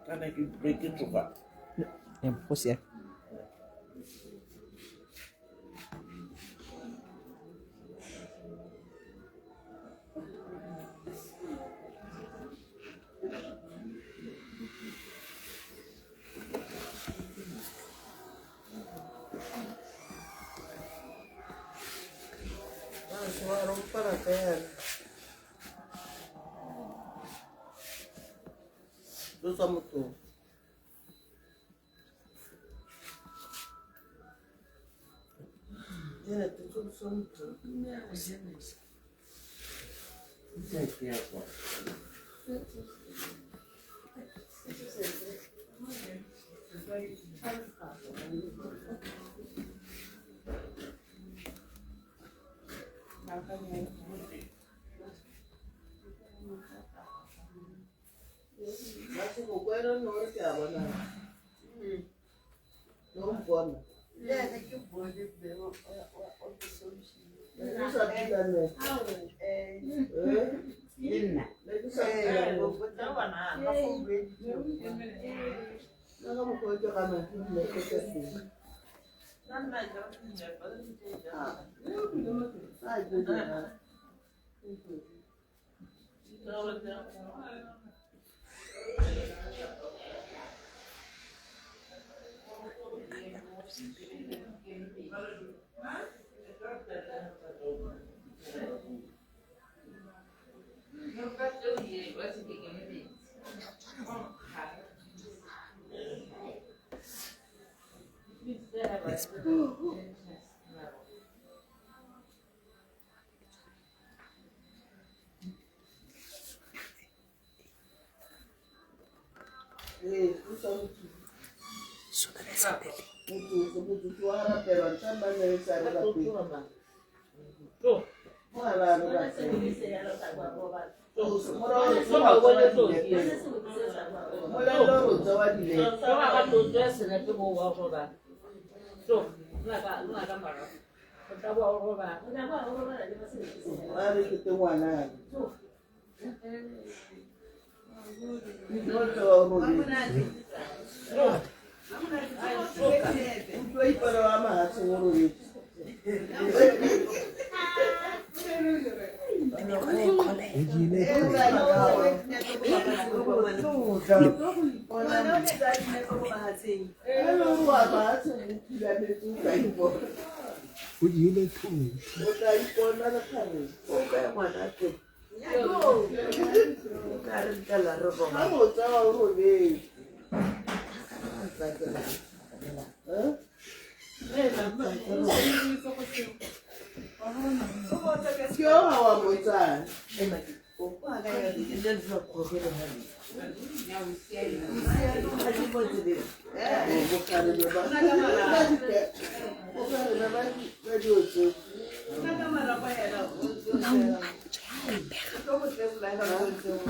Kana ke break it tsoga. Ya, go siame. Tlosa motho.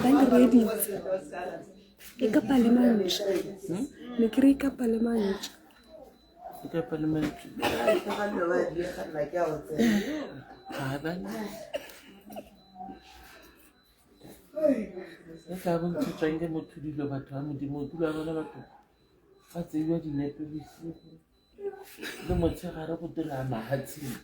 Ba nreeditse e ka palemantšha ne ke re e ka palemantšha E ka palemantšha. Ga ba nna. E tla bontshetswang ke motho dilo batho ba Modimo o dula bona batho ba tseiwa dinepe bosigo le motshegare go dira mahatsheng.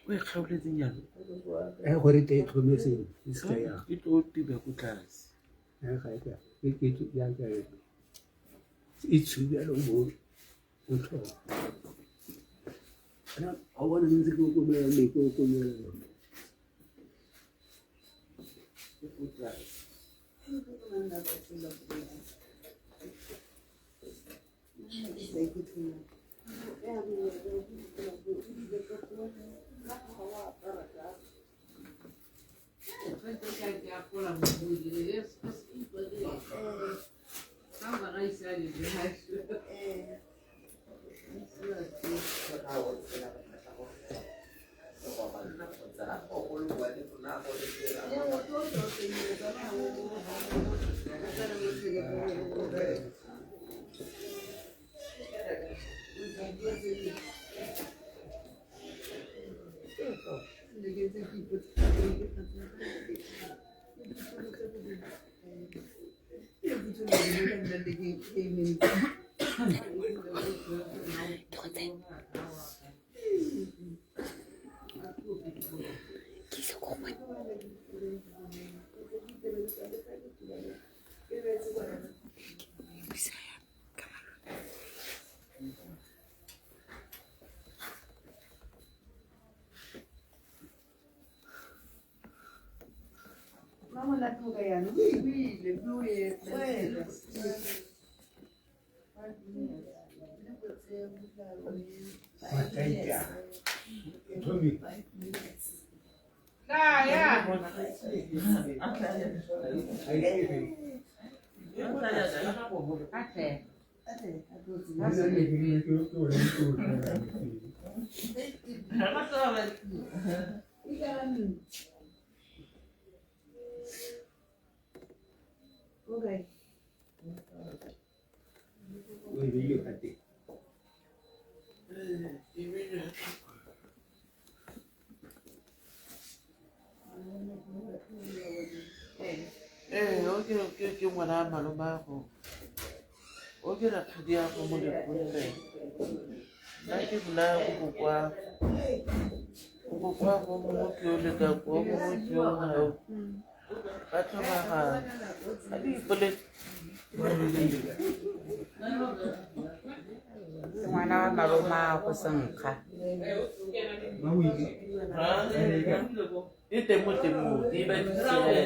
O e kgaoletseng jalo? Gore e tlhometseng e se ya. E tlo tiba ko tlase. Ga e ka e ya ka e tshubela mo o tlhoka. Ana a bona ntse ke ko me ko ko me. Ko tlase. Ke ise ko go buisa ka malome. Mataita. Tommy. Ee, o ke ngwana wa malomago. O ke rakgadi ya go mo lekgotleng. Nna ke bolaya go kokwago. Go kokwago mongwe ke o leka ko, mongwe ke o gaufi. Ba tlhomagana. Ga di ipolele. Ke ngwana wa malomago senkga. E teng mo teng mo, di ba disele.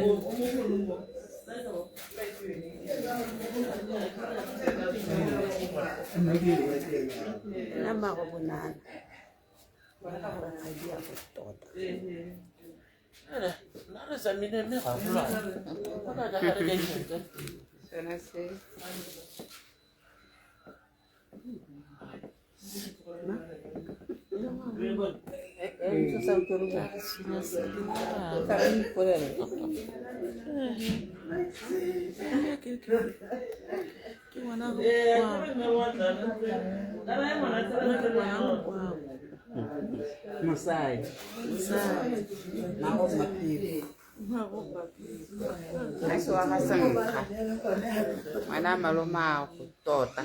Nna mmago bonana. Nna re tsamile mme ga golwane. Go na le ga re ka itse. Sona se. Mosadi. Mmago Mmaphiri. Nna ke wa ga Senkga. Ngwana malomago tota.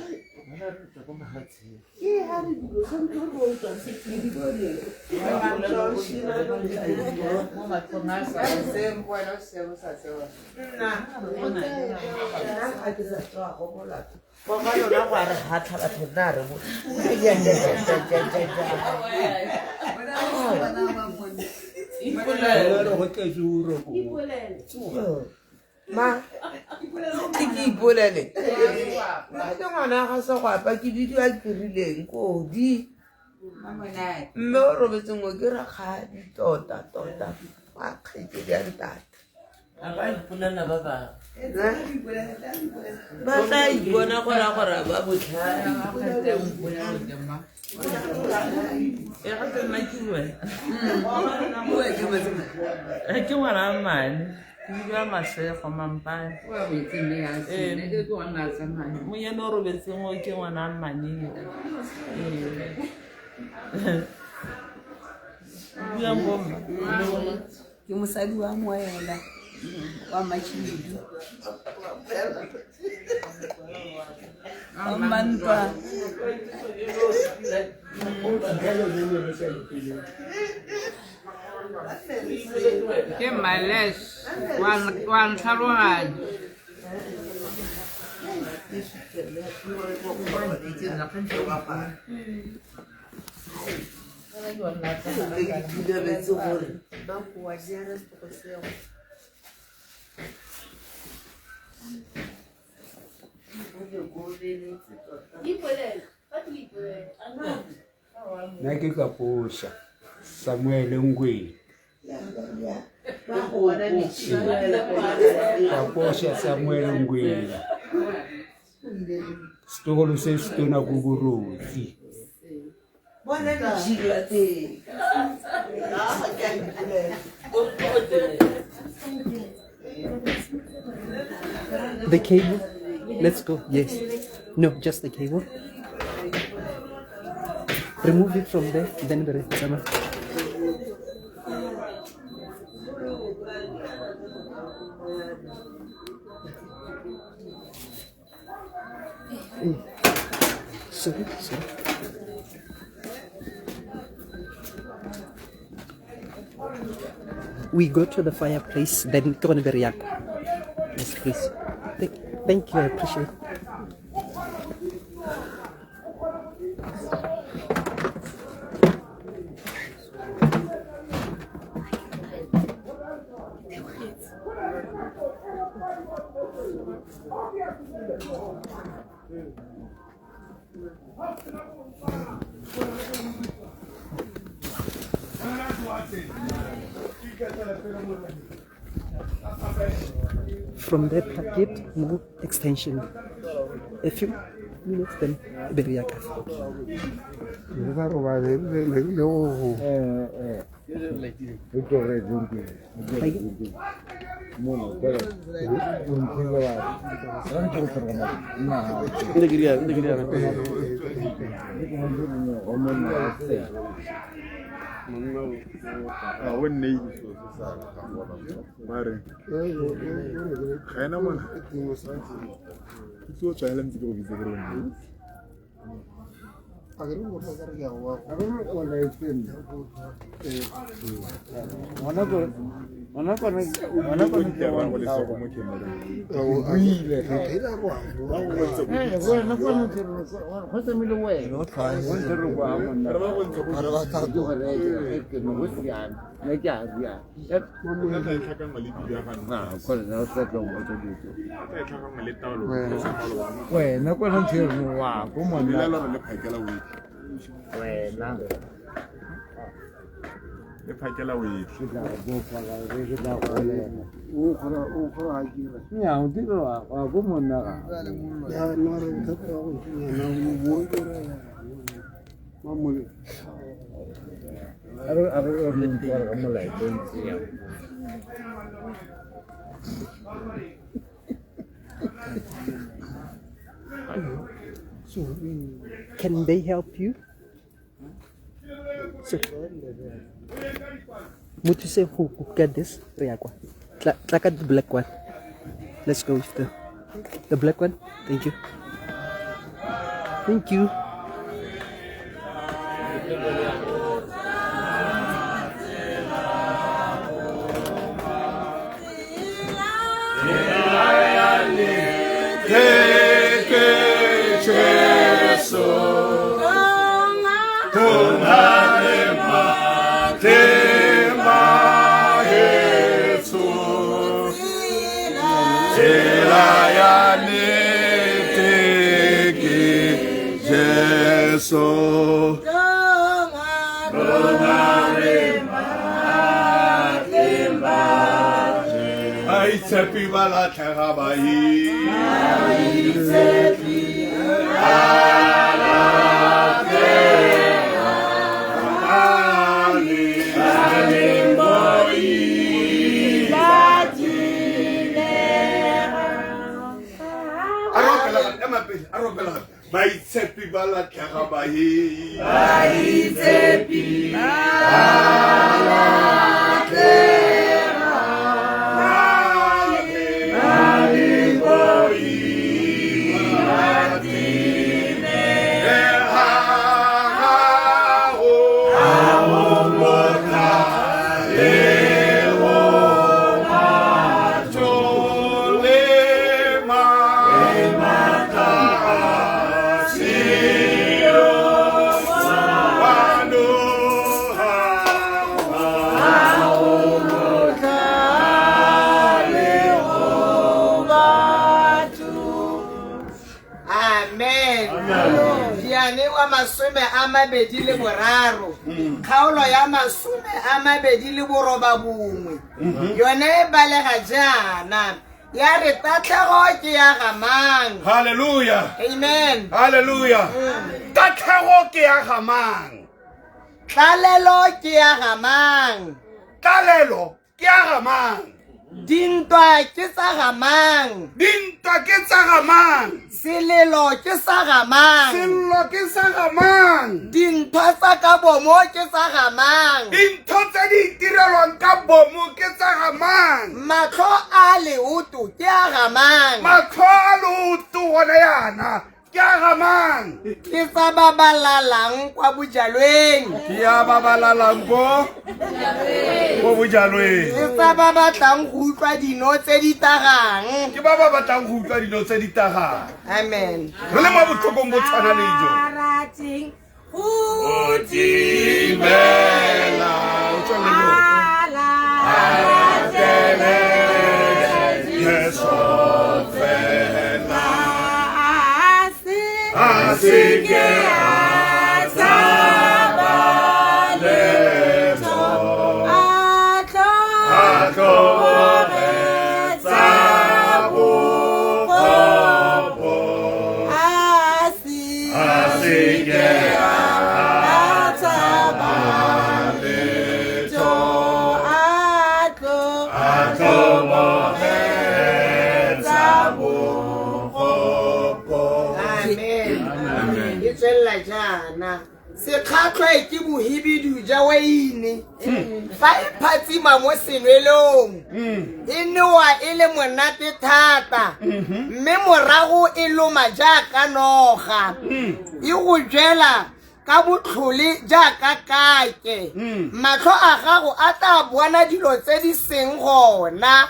Kwa ga lona go a re hatlha batho nna a re mo. Go tletse boroko. Ma ke ke ipolele. Nna ke ngwana ga Segwapa ke bidiwa Kerileng Kodi. Mme o robetseng o ke rakgadi tota tota wa kgaitsedi ya ntate. Ba ipolela ba bangwe. Ba tla ipona gore gore ba botlhale. E gape nna ke bue. Ke ngwana wa mmane. Ke bidiwa Masego Mampane. Monyane o robetseng o ke ngwana wa mmane yo. Ee. Buang bomma. Ke mosadi wa moela wa Machidu. Wa Mmantwa. Ke Malesh wa ntlhaloganya. Ke gore Nna ke Kaposha Samuel Ngwenya. Kaposha Samuel Ngwenya. Setogolo se se tona ko Borotsi. Bona ditšhila teng. The cable. Let's go. Yes. No, just the cable. Remove it from there, then the rest. Sorry, sorry. We go to the fireplace, then go to the riak. Yes, please. Thank you, I appreciate it. From there, plug it, more extension. A few minutes, then Beriaka. Wena kwana nthero wa ko monna wena le phakela o e ke tla bofa ka re ke tla golela o kgona o kgona ga dira nya o dira wa ko monna ga ya no re bothata ba go na o bo mamole a re a re re ntse ka molaetsa ntse ya So, can they help you? So, motho se go get this re ya kwa. Tla ka the black one. Let's go with the black one. Thank you. Thank you. Baitshepi ba latlhega baitshepi ba latlhega baitshepi ba latlhega Mabedi le boraro kgaolo ya 29 yone e balega jaana ya re tatlhego ke ya gamang. Hallelujah. Amen. Hallelujah. Tatlhego ke ya gamang. Tlalelo ke ya gamang. Tlalelo ke ya gamang. Dintwa ke tsa gamang. Dintwa ke tsa gamang. Selelo ke sa gamang. Sello ke sa gamang. Dintho tsa ka bomo ke tsa gamang. Dintho tse di itirelwang ka bomo ke tsa gamang. Matlho a leoto ke a gamang. Matlho a leoto gona yana ke a gamang. Ke tsa ba ba lalang kwa bojalweng. Ke ya ba ba lalang ko bojalweng. Ke tsa ba batlang go utlwa dino tse di tagang. Ke ba ba batlang go utlwa dino tse di tagang. Amen. Re le mo botlhokong bo tshwana le jo. Go timela o tswelele jo. Alatele Jesu fela. A se ke a tshaba letho. A tlhobogetsa bokgopo. A se ke a tshaba letho. A tlhobogetsa bokgopo. Amen. E tswelela jaana sekgatlhwe ke bohibidu ja weine fa e phatsima mo senwelong e nowa e le monate thata mme morago e loma jaaka noga e go jela Ka botlhole jaaka kake. Matlho a gago a tla bona dilo tse di seng gona.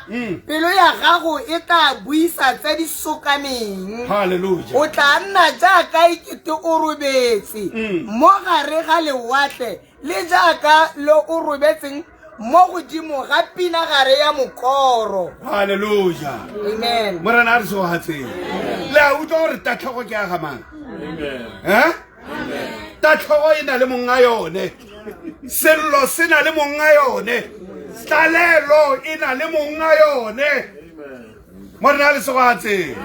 Pelo ya gago e tla buisa tse di sokameng. Halleluja. O tla nna jaaka ekete o robetse mo gare ga lewatle le jaaka le o robetseng mo godimo ga pinagare ya mokoro. Halleluja. Amen. Morena a re segogatseng. Le a utlwa gore tatlhego ke ya ga mang? Eh? Tatlhego e na le monga yone. Sello se na le monga yone. Tlalelo e na le monga yone. Morena a le segogatseng.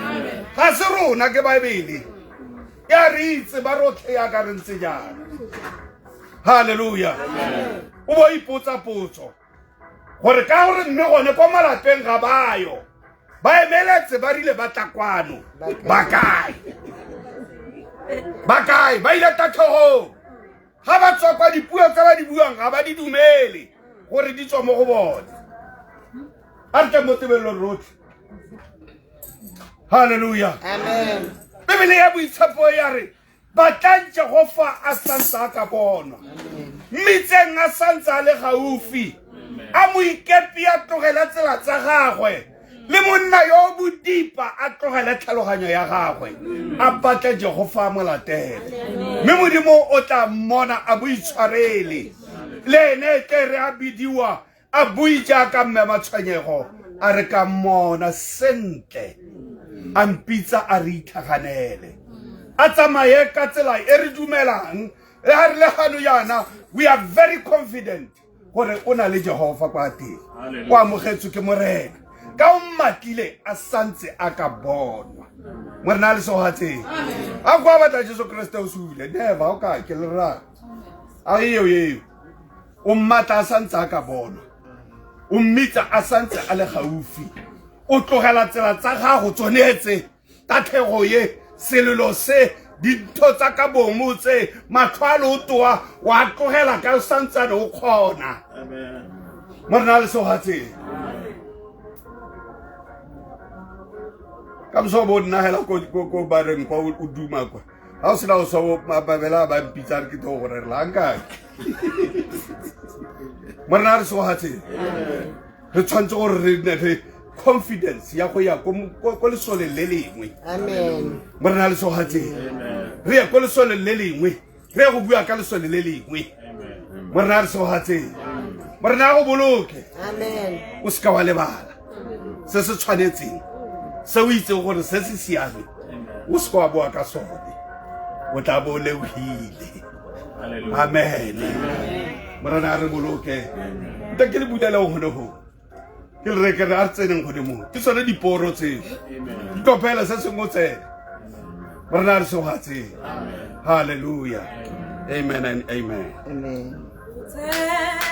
Ga se rona ke Baebele. Ya re itse ba rotlhe ya ka re ntse jana. Halleluja. O bo ipotsa potso gore ka gore mme gone kwa malapeng ga bayo ba emeletse ba rile ba tla kwano ba kae ba kae ba ile tatlhegong ga ba tswa kwa dipuo tse ba di buang ga ba di dumele gore di tswa mo go bone. A re tle mo tebelelong rotlhe. Halleluja. Amen. Bibele ya boitshepo ya re batlang Jehofa a santse a ka bonwa, mmitseng a santse a le gaufi, a moikepi a tlogele tsela tsa gagwe, le monna yo o bodipa a tlogele tlhaloganyo ya gagwe, a batle Jehofa a mo latele, mme Modimo o tla mmona a bo itshwarele. Le ene e tle re a bidiwa a bue jaaka mme Matshwenyego a re ka mmona sentle, a mpitsa a re itlhaganele, a tsamaye ka tsela e re dumelang. Le ga re le gano jaana, we are very confident gore o na le Jehofa kwa teng, o amogetswe ke Morena, ka o mmatlile a santse a ka bonwa. Morena a le segogatseng. A kwa batla Jesu Kriste o sule never o ka ke le rra a eo eo. O mmatla a santse a ka bonwa, o mmitsa a santse a le gaufi. O tlogela tsela tsa gago tsonetse tatlhego ye selelo se dintho tsa ka bomo tse matlho a le o toa wa tlogela ka o santsane o kgona. Morena a le segogatseng. Ka moso bo nna hela ko bareng kwa o duma kwa ga o sena o sa mababela ba mpitsa re ke tlo go rerela nkake. Morena a re segogatseng. Re tshwanetse gore re nne le confidence ya go ya ko lesoleng le lengwe. Amen. Morena a le segogatseng. Re ya ko lesoleng le lengwe, re ya go bua ka lesole le lengwe. Morena a re segogatseng. Morena a go boloke. Amen. O seka wa lebala se se tshwanetseng, se o itseng gore se se siame, o seka wa boa ka sone, o tla bo o leohile. Amen. Morena a re boloke. Nta ke le bulele gone go ke le reke re a re tseneng gone mo ke tsone diporo tseo di topela se sengwe o tsene. Morena a re segogatseng. Halleluja. Amen and amen. Amen. Yeah.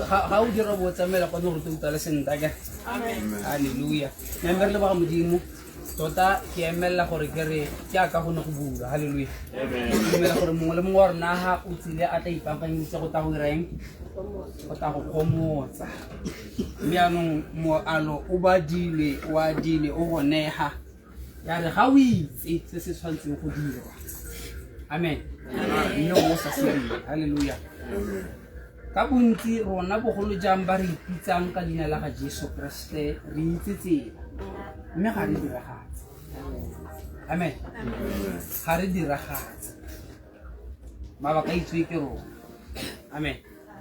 Ga o dira bo tsamela kwa no re utlwa le sentle ka. Hallelujah. Mme re leboga Modimo. Tota ke emella gore ke re ke aka go ne go bula. Hallelujah. Amen. Ke dumela gore mongwe le mongwe wa rona ha o tsile a tla ipaakanyeditse go tla go dirang, go tla go gomotsa. Mme jaanong moalo o badile, o adile, o gonega. Ya re ga o itse se se tshwanetseng go dirwa. Amen. Mme o sa se dire. Hallelujah. Ka bontsi rona bogolo jang ba re ipitsang ka leina la ga Jesu Kriste re itse tsela mme ga re diragatse. Amen. Ga re diragatse. Mabaka itswe ke rona. Amen.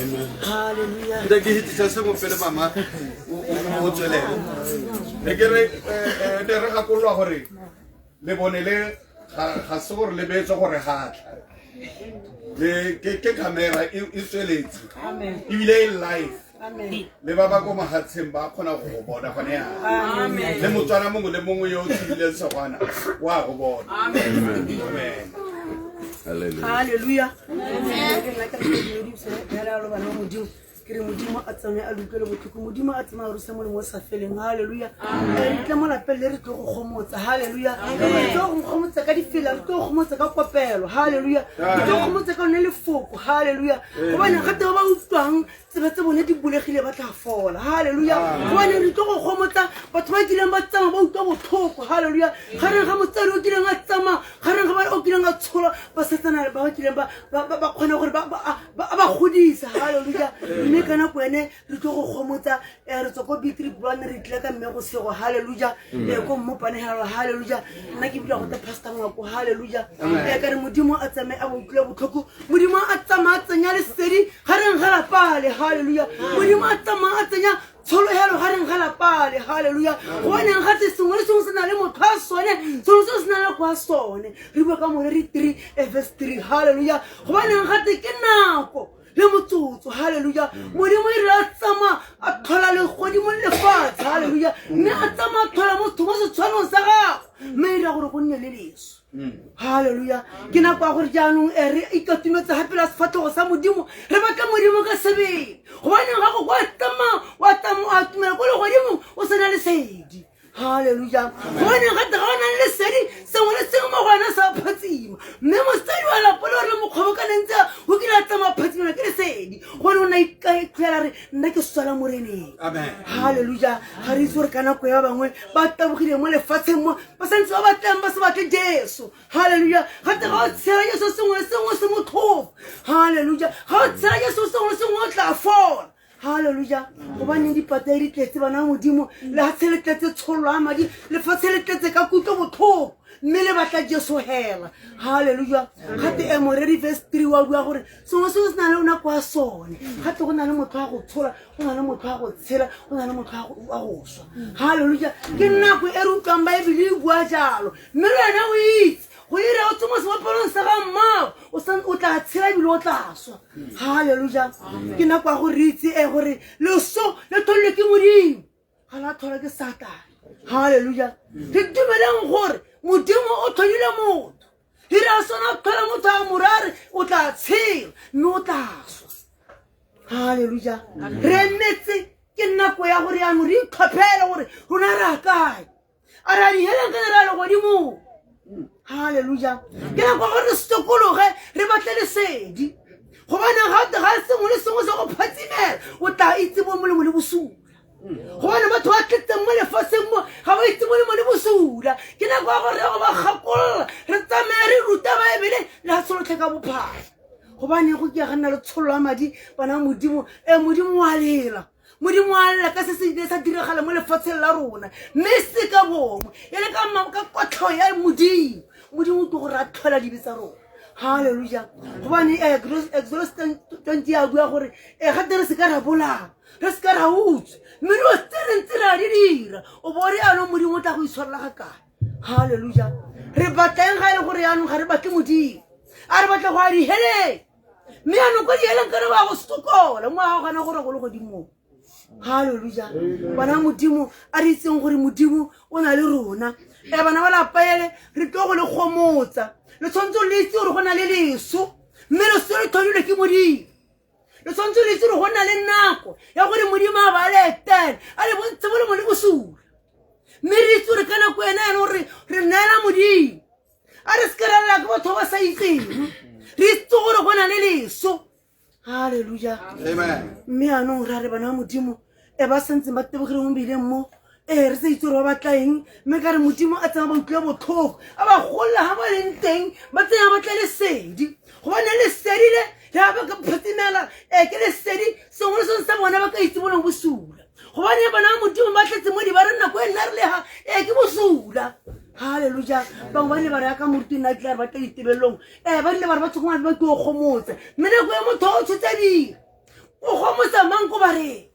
Halleluja. Nte ke hetisa sengwe pele mama o tswelele. Ne ke re ne re gakololwa gore lebone le ga se gore le beetswe gore ga tla le ke camera e tsweletse ebile e live le ba ba ko mahatsheng ba kgona go go bona gone yana le motswana mongwe le mongwe yo o tshibileng segwana wa go bona. Amen. Halleluja. Ke nna ke re dumedise ya lo bana modimo, ke re modimo a tsamaye a le utlwele botlhoko, modimo a tsamaya a rusa molemo o sa feleng. Halleluja. Re tle mo lapeng le re tlo go gomotsa. Halleluja. Re tlo go gomotsa ka difela, re tlo go gomotsa ka kopelo. Halleluja. Re tlo go gomotsa ka lone lefoko. Halleluja. Gobane gate ba ba utlwang tsebe tse bone di bulegile ba tla fola. Halleluja. Gobane re tlo go gomotsa batho ba kileng ba tsamaya ba utlwa botlhoko. Halleluja. Gareng ga motsadi o kileng a tsamaya, gareng ga ba o kileng a tshola basetsana ba ba kileng ba kgona gore a ba godisa. Halleluja. Mme ka nako ene re tlo go gomotsa. Re tswa ko bitri bulwane, re tlile ka mme go sego. Halleluja. Ko mmopanegelo. Halleluja. Nna ke bula gote pastor Ngwako. Halleluja. Ka re modimo a tsamaye a ba utlwile botlhoko, modimo a tsamaya a tsenya lesedi gareng ga lapale. Halleluja. Modimo a tsamaya a tsenya tshologelo gareng ga lapale. Halleluja. Gobaneng ga te sengwe le sengwe se na le motho a sone, sengwe se se na le kwa sone. Re bua ka Moreri 3 verse 3. Halleluja. Gobaneng ga te ke nako le motsotso. Halleluja. Modimo e rile a tsamaya a tlhola legodimo le lefatshe. Halleluja. Mme a tsamaya a tlhola motho mo setshwanong sa gagwe, mme e dira gore go nne le leso. Halleluja. Ke nako ya gore jaanong re ikatumetse gape la sefatlhego sa modimo, re batla modimo ka sebele. Gobaneng ga go kwa tsamaya wa tsamaya wa tumela ko legodimong o sena lesedi? Halleluja. Gobaneng gate ga o nang lesedi, sengwe le sengwe mo go wena sa phatsima. Mme mosadi wa lapa le gore mokgobokaneng tse o kile a tsamaya phatsimela ke lesedi, gobane o na ikatlhela re nna ke swala moreneng. Halleluja. Ga re itse gore ka nako ya bangwe ba tabogile mo lefatsheng mo ba santse ba batlang ba se batle Jesu. Halleluja. Gate ga o tshela Jesu sengwe le sengwe se motlhofo. Halleluja. Ga o tshela Jesu sengwe le sengwe o tla fola. Halleluja. Gobaneng dipata di tletse bana modimo, lefatshe le tletse tshololo ya madi, lefatshe le tletse ka kutlo botlhoko, mme le batla Jesu hela. Halleluja. Gate e Moreri verse 3 wa bua gore sengwe sengwe se na le nako ya sone. Gate go na le motho wa go tshola, go na le motho wa go tshela, go na le motho wa go swa. Halleluja. Ke nako e re utlwang baebele e bua jalo, mme le wena o itse go ira o tswe mo sebopelong sa ga mmago o tla tshela ebile o tla swa. Halleluja. Ke nako ya gore re itse e gore leso le tlholilwe ke modimo, ga la tlhola ke satane. Halleluja. Re dumeleng gore modimo o tlhodile motho, ire a sona tlhola motho a morare o tla tshela mme o tla swa. Halleluja. Re emetse ke nako ya gore yaanong re itlhophele gore rona re a kae, a re a diheleng ke re a legodimong. Halleluja. Ke nako gore re sokologe, re batle lesedi, gobane ga sengwe le sengwe se go phatsimela o tla itse bo molemo le bosula. Gobane batho ba tletseng mo lefatsheng mo ga ba itse molemo le bosula. Ke nako ya gore re go ba gakolola, re tsamaye re ruta baebele lefatshe lotlhe ka bophara. Gobane go ke ga nna le tshololo ya madi bana modimo, e modimo wa lela, modimo wa lela ka se se ile sa diragala mo lefatsheng la rona, mme se ka bongwe e le ka kotlhao ya modimo. Modimo o tlo gore a tlhola dibe tsa rona. Halleluja. Gobane Exodus 20 ya bua gore gate re se ka ra bolaya, re se ka ra utswa, mme dilo tse re ntse re a di dira, o bo re yaanong modimo o tla go itshwarela ga kae? Halleluja. Re batla eng ga e le gore yaanong ga re batle modimo? A re batla go a diheleng, mme yaanong ko diheleng kana ba go sokola mo a gana gore go le godimong. Halleluja. Bana modimo, a re itseng gore modimo o na le rona. E bana ba lapaele, re tlo go le gomotsa. Le tshwanetse le itse gore go na le leso, mme leso le tlhodilwe ke modimo. Le tshwanetse le itse gore go na le nako ya gore modimo a ba le etele, a le bontshe molemo le bosula, mme re itse gore ka nako ena yana gore re neela modimo. A re se ke ra lela ke batho ba ba sa itseng, re itse gore go na le leso. Halleluja. Mme yaanong ra re bana ba modimo e ba santseng ba tebogile mo mebileng mo, ee re sa itse gore ba batla eng, mme ka re modimo a tsena ba utlwile botlhoko, a ba golola ga ba leng teng, ba tsena ba tla lesedi. Gobane lesedi le le ga ba ka phatsimela, ee ke lesedi, sengwe le sengwe sa bona ba ka itse boleng bosula. Gobane bana ba modimo ba tletse mo dibareng nako e nna re lega, ee ke bosula. Halleluja. Bangwe ba ne ba re ya ka moruti nna tla re ba tla ditebelelong, ee ba rile ba re ba tshokoma ba ke o gomotse, mme nako e motho o tshotse dira O gomotsa mang ko bareng?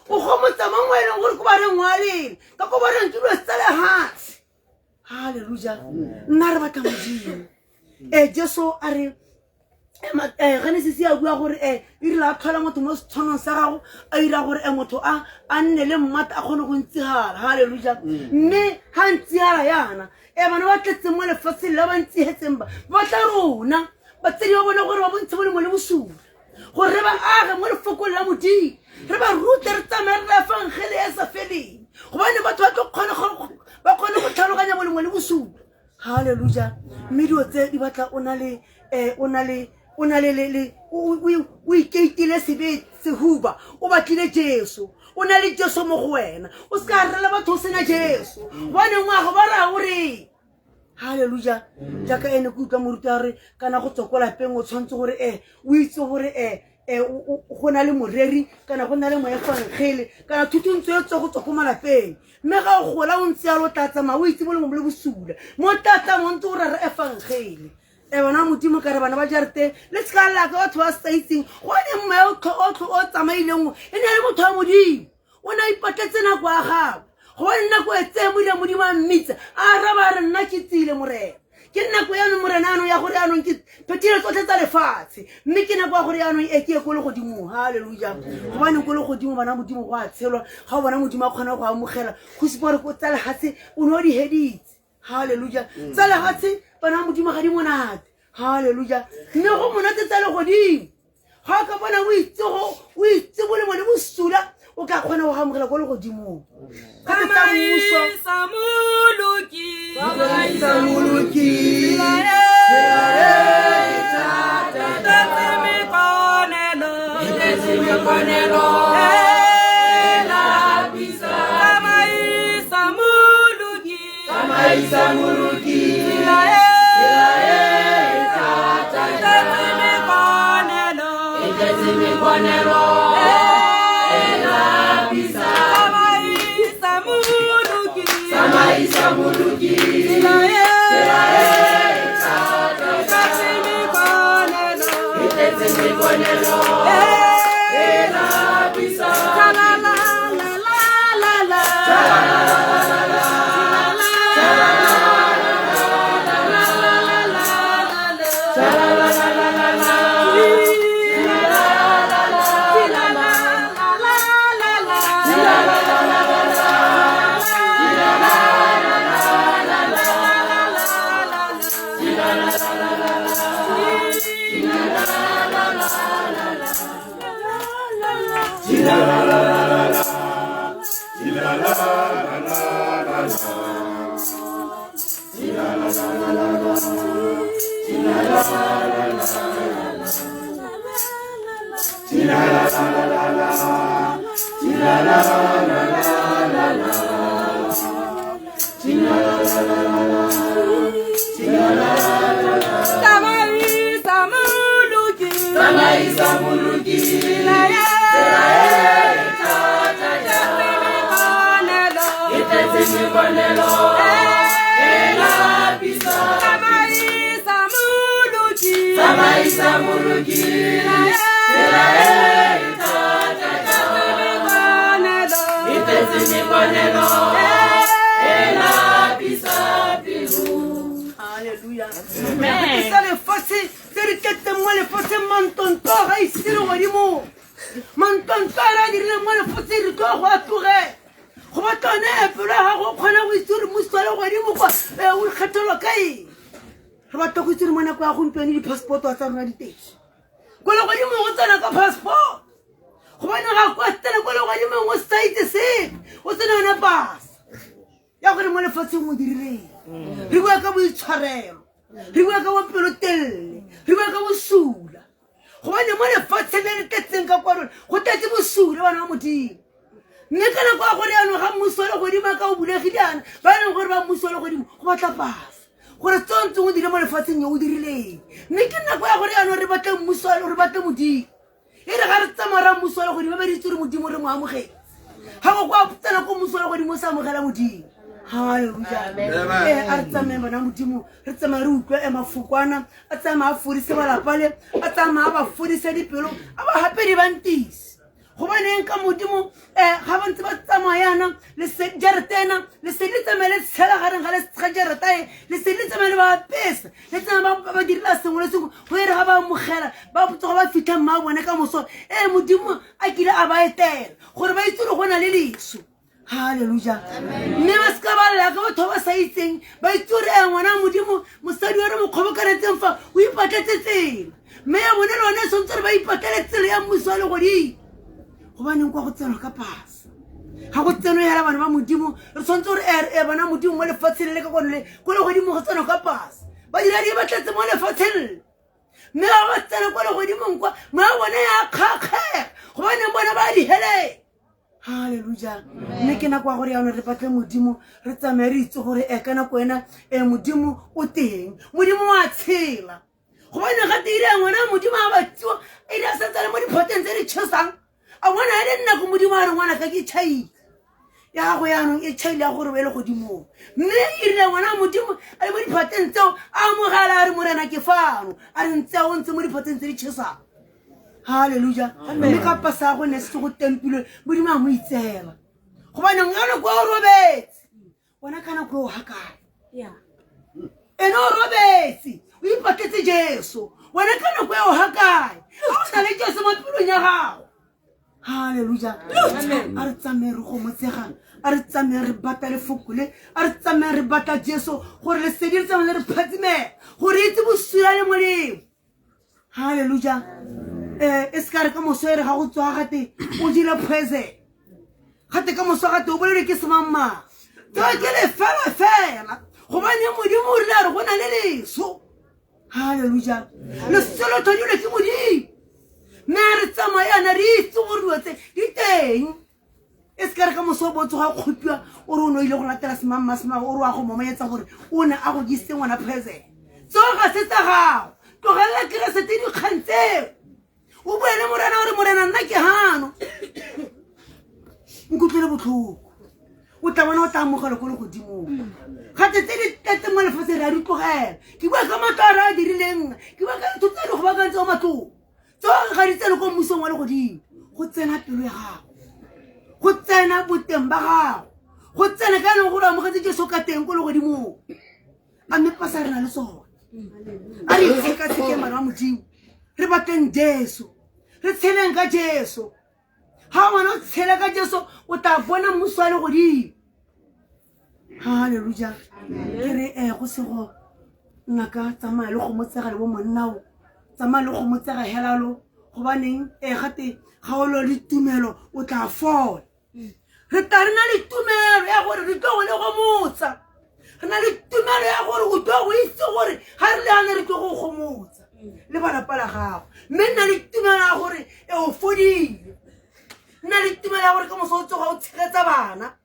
O gomotsa mang o e leng gore ko bareng wa leng? Ka ko bareng ke dilo tsa lehatshe. Halleluja. Nna re batla Modimo. Jesu a re Genesis a bua gore e rile a tlhola motho mo setshwanong sa gago a ira gore motho a a nne le mmata a kgone go ntsigala. Halleluja. Mme ga ntsigala yana bana ba tletseng mo lefatsheng la ba ntsigetseng ba batla rona batsadi ba bone gore ba bontshe molemo le bosula, gore re ba age mo lefokong la Modimo, re ba rute, re tsamaye re efangele e sa feleng, gobane batho ba tlo ba kgone go tlhaloganya molemo le bosula. Halleluja. Mme dilo tse di batla o na le o na le o na le le o ikeitile sebe sehuba, o batlile Jesu, o na le Jesu mo go wena, o se ka rela batho o sena Jesu, gobane ngwago ba raya o reng. Halleluja. Jaaka ene ke utlwa moruti a re kana go tswa ko lapeng o tshwanetse gore o itse gore go na le moreri kana go na le moefangele kana thutuntso e tswa go tswa ko malapeng. Mme ga o gola o ntse yalo o tla tsamaya o itse molemo le bosula, mo tla tsamaya o ntse o rera efangele. Bana Modimo ka re bana ba jarete le se ka lla ka batho ba sa itseng, gone mme o tsamaileng e ne le motho wa Modimo, o ne a ipatletse nako ya gagwe, gobane nako e tseye modira Modimo a mmitsa a araba a re nna ke tsile Morena, ke nako ya me Morena anong ya gore anong ke phethile tsotlhe tsa lefatshe, mme ke nako ya gore anong e ke ye ko legodimong. Halleluja. Gobane ko legodimo bana Modimo go a tshelwa, ga o bona Modimo a kgona go amogela go supa gore ko tsa lefatshe o ne o di heditse. Halleluja. Tsa lefatshe bana Modimo ga di monate. Halleluja. Mme go monate tsa legodimo. Ga o ka bona o itse molemo le bosula, o ka kgona go amogela ko legodimong. Gape tsa mmuso. Tsamaisa moloki. Tsamaisa moloki. Tsamaisa moloki. Tsamaisa moloki. Halleluja. Sa lefatshe tse re tletseng mo lefatsheng mantonto ga ise legodimong, mantonto a re a dirileng mo lefatsheng re tlo go a tlogela. Go batla one pelo ya gago o kgona go itse gore mmuso wa legodimo kwa o kgethelwa ka eng. Re batla go itse gore mo nako ya gompieno di-passport-o tsa rona di teng. Ko legodimong go tsena ka passport, gobane ga kwa tsena ko legodimong o sa itse sepe, o sena yone pasa ya gore mo lefatsheng o dirileng. Re bua ka boitshwarelo, re bua ka bopelotelele, re bua ka bosula, gobane mo lefatsheng le le tletseng ka kwa rona go tletse bosula bana ba Modimo. Mme ka nako ya gore yanong ga mmuso wa legodimo a ka o bulegile yana, ba e leng gore ba mmuso wa legodimo go batla pasa gore tse o ntseng o dire mo lefatsheng yo o dirileng. Mme ke nako ya gore yanong re batle mmuso, re batle Modimo. E re ga re tsamaya ra mmuso wa legodimo ba re itse gore Modimo re mo amogetse. Ga go kwa tsena ko mmuso wa legodimo o sa amogela Modimo. Halleluja. Ee, a re tsamayeng bana Modimo, re tsamaye re utlwe e mafokwana a tsamaya a fodise balapa le a tsamaya a ba fodise dipelo, a ba gape di bantise. Gobaneng ka Modimo um ga ba ntse ba tsamayana jaretena, lesedi le tsamaye le tshela gareng ga ga jareta e, lesedi le tsamaye le ba apesa, le tsamaye ba direla sengwe le sengwe. Go e re ga ba amogela, ba tsoga ba fitlha mma bone ka moso, ee, Modimo a kile a ba etela gore ba itse gore go na le leso. Halleluja. Mme ba seka ba lla ka batho ba ba sa itseng, ba itse gore e ngwana Modimo, mosadi wa re mo kgobokanetseng fa o ipatletse tsela, mme ya bone le one e tshwanetse gore ba ipatlele tsela ya mmuso wa legodimo. Gobaneng kwa go tsenwa ka pasa ga go tsenwe hela bana ba Modimo? Re tshwanetse gore e bana Modimo mo lefatsheng le ka kone le ko legodimo go tsenwa ka pasa. Badiradi ba tletse mo lefatsheng le, mme ba ba tsena kwa legodimong kwa moya bone ya kgakgega, gobaneng bona ba diheleng. Halleluja. Mme ke nako ya gore yaanong re batle Modimo, re tsamaye re itse gore e ka nako ena e Modimo o teng, Modimo wa tshela. Gobane ga teile ngwana Modimo a batsiwa e le a santse le mo diphateng tse di chesang, a bona e le nako Modimo a re ngwana ka ke tšhaile ya gago yaanong e tšhaile ya gore o e le godimong. Mme e rile ngwana Modimo a le mo diphateng tseo, a amogela a re Morena ke fano, a re ntse o ntse mo diphateng tse di chesang. Halleluja. Mme ka pasa go ne se go tempilwe, Modimo a mo itseela, gobane ngwana kwa o robetse bona ka nako eo gakae ene o robetse o ipatletse Jesu wena ka nako eo gakae ga o na le Jesu mo pelong ya gago. Halleluja. A re tsamaye re gomotsega, a re tsamaye re batla lefoko le, a re tsamaye re batla Jesu gore lesedi le tsamaye le re phatsimela gore itse bosula le molemo. Halleluja. E se ka re ka moso e re ga go tswa gate o jele poison, gate ka moso gate o bolelwe ke semangmang, tseo ke lefela fela, gobane Modimo o rile a re go na le leso. Halleluja. Leso le tlhodilwe ke Modimo, mme a re tsamayana re itse gore dilo tse di teng. E se ka re ka moso o bo tsoga kgopiwa o re o ne o ile go latela semangma semang, o re wa go momonyetsa gore o ne a go jesitse ngwana poison. Tseo ga se tsa gago, tlogelela Keresete dikgang tseo, o bue le Morena gore Morena nna ke gano nkutlwele botlhoko, o tla bona o tla amogela ko legodimong. Gate tse di tletseng mo lefatsheng re a di tlogela. Ke bua ka matlo a re a dirileng, ke bua ka dithoto tse di go baakantse mo matlong, tseo ga di tsene ko mmusong wa legodimo. Go tsena pelo ya gago, go tsena boteng ba gago, go tsena ka e leng gore o amogetse Jesu ka teng ko legodimong. A mme pasa re na le sone, a re itshekatshekeng bana ba Modimo, re batleng Jesu, re tsheleng ka Jesu. Ga ngwana o tshela ka Jesu o tla bona mmuso wa legodimo. Halleluja. Ke re go sego ngaka, tsamaya le gomotsega le bo monnao, tsamaya le gomotsega helalo, gobaneng gate ga o lo le tumelo o tla fola. Re tla re na le tumelo ya gore re tlo go le gomotsa, re na le tumelo ya gore o tlo go itse gore ga re le gane re tlo go gomotsa le balapa la gago. Mme nna le tumelo ya gore e o fodile, nna le tumelo ya gore ka moso o tsoga o tshegetsa bana,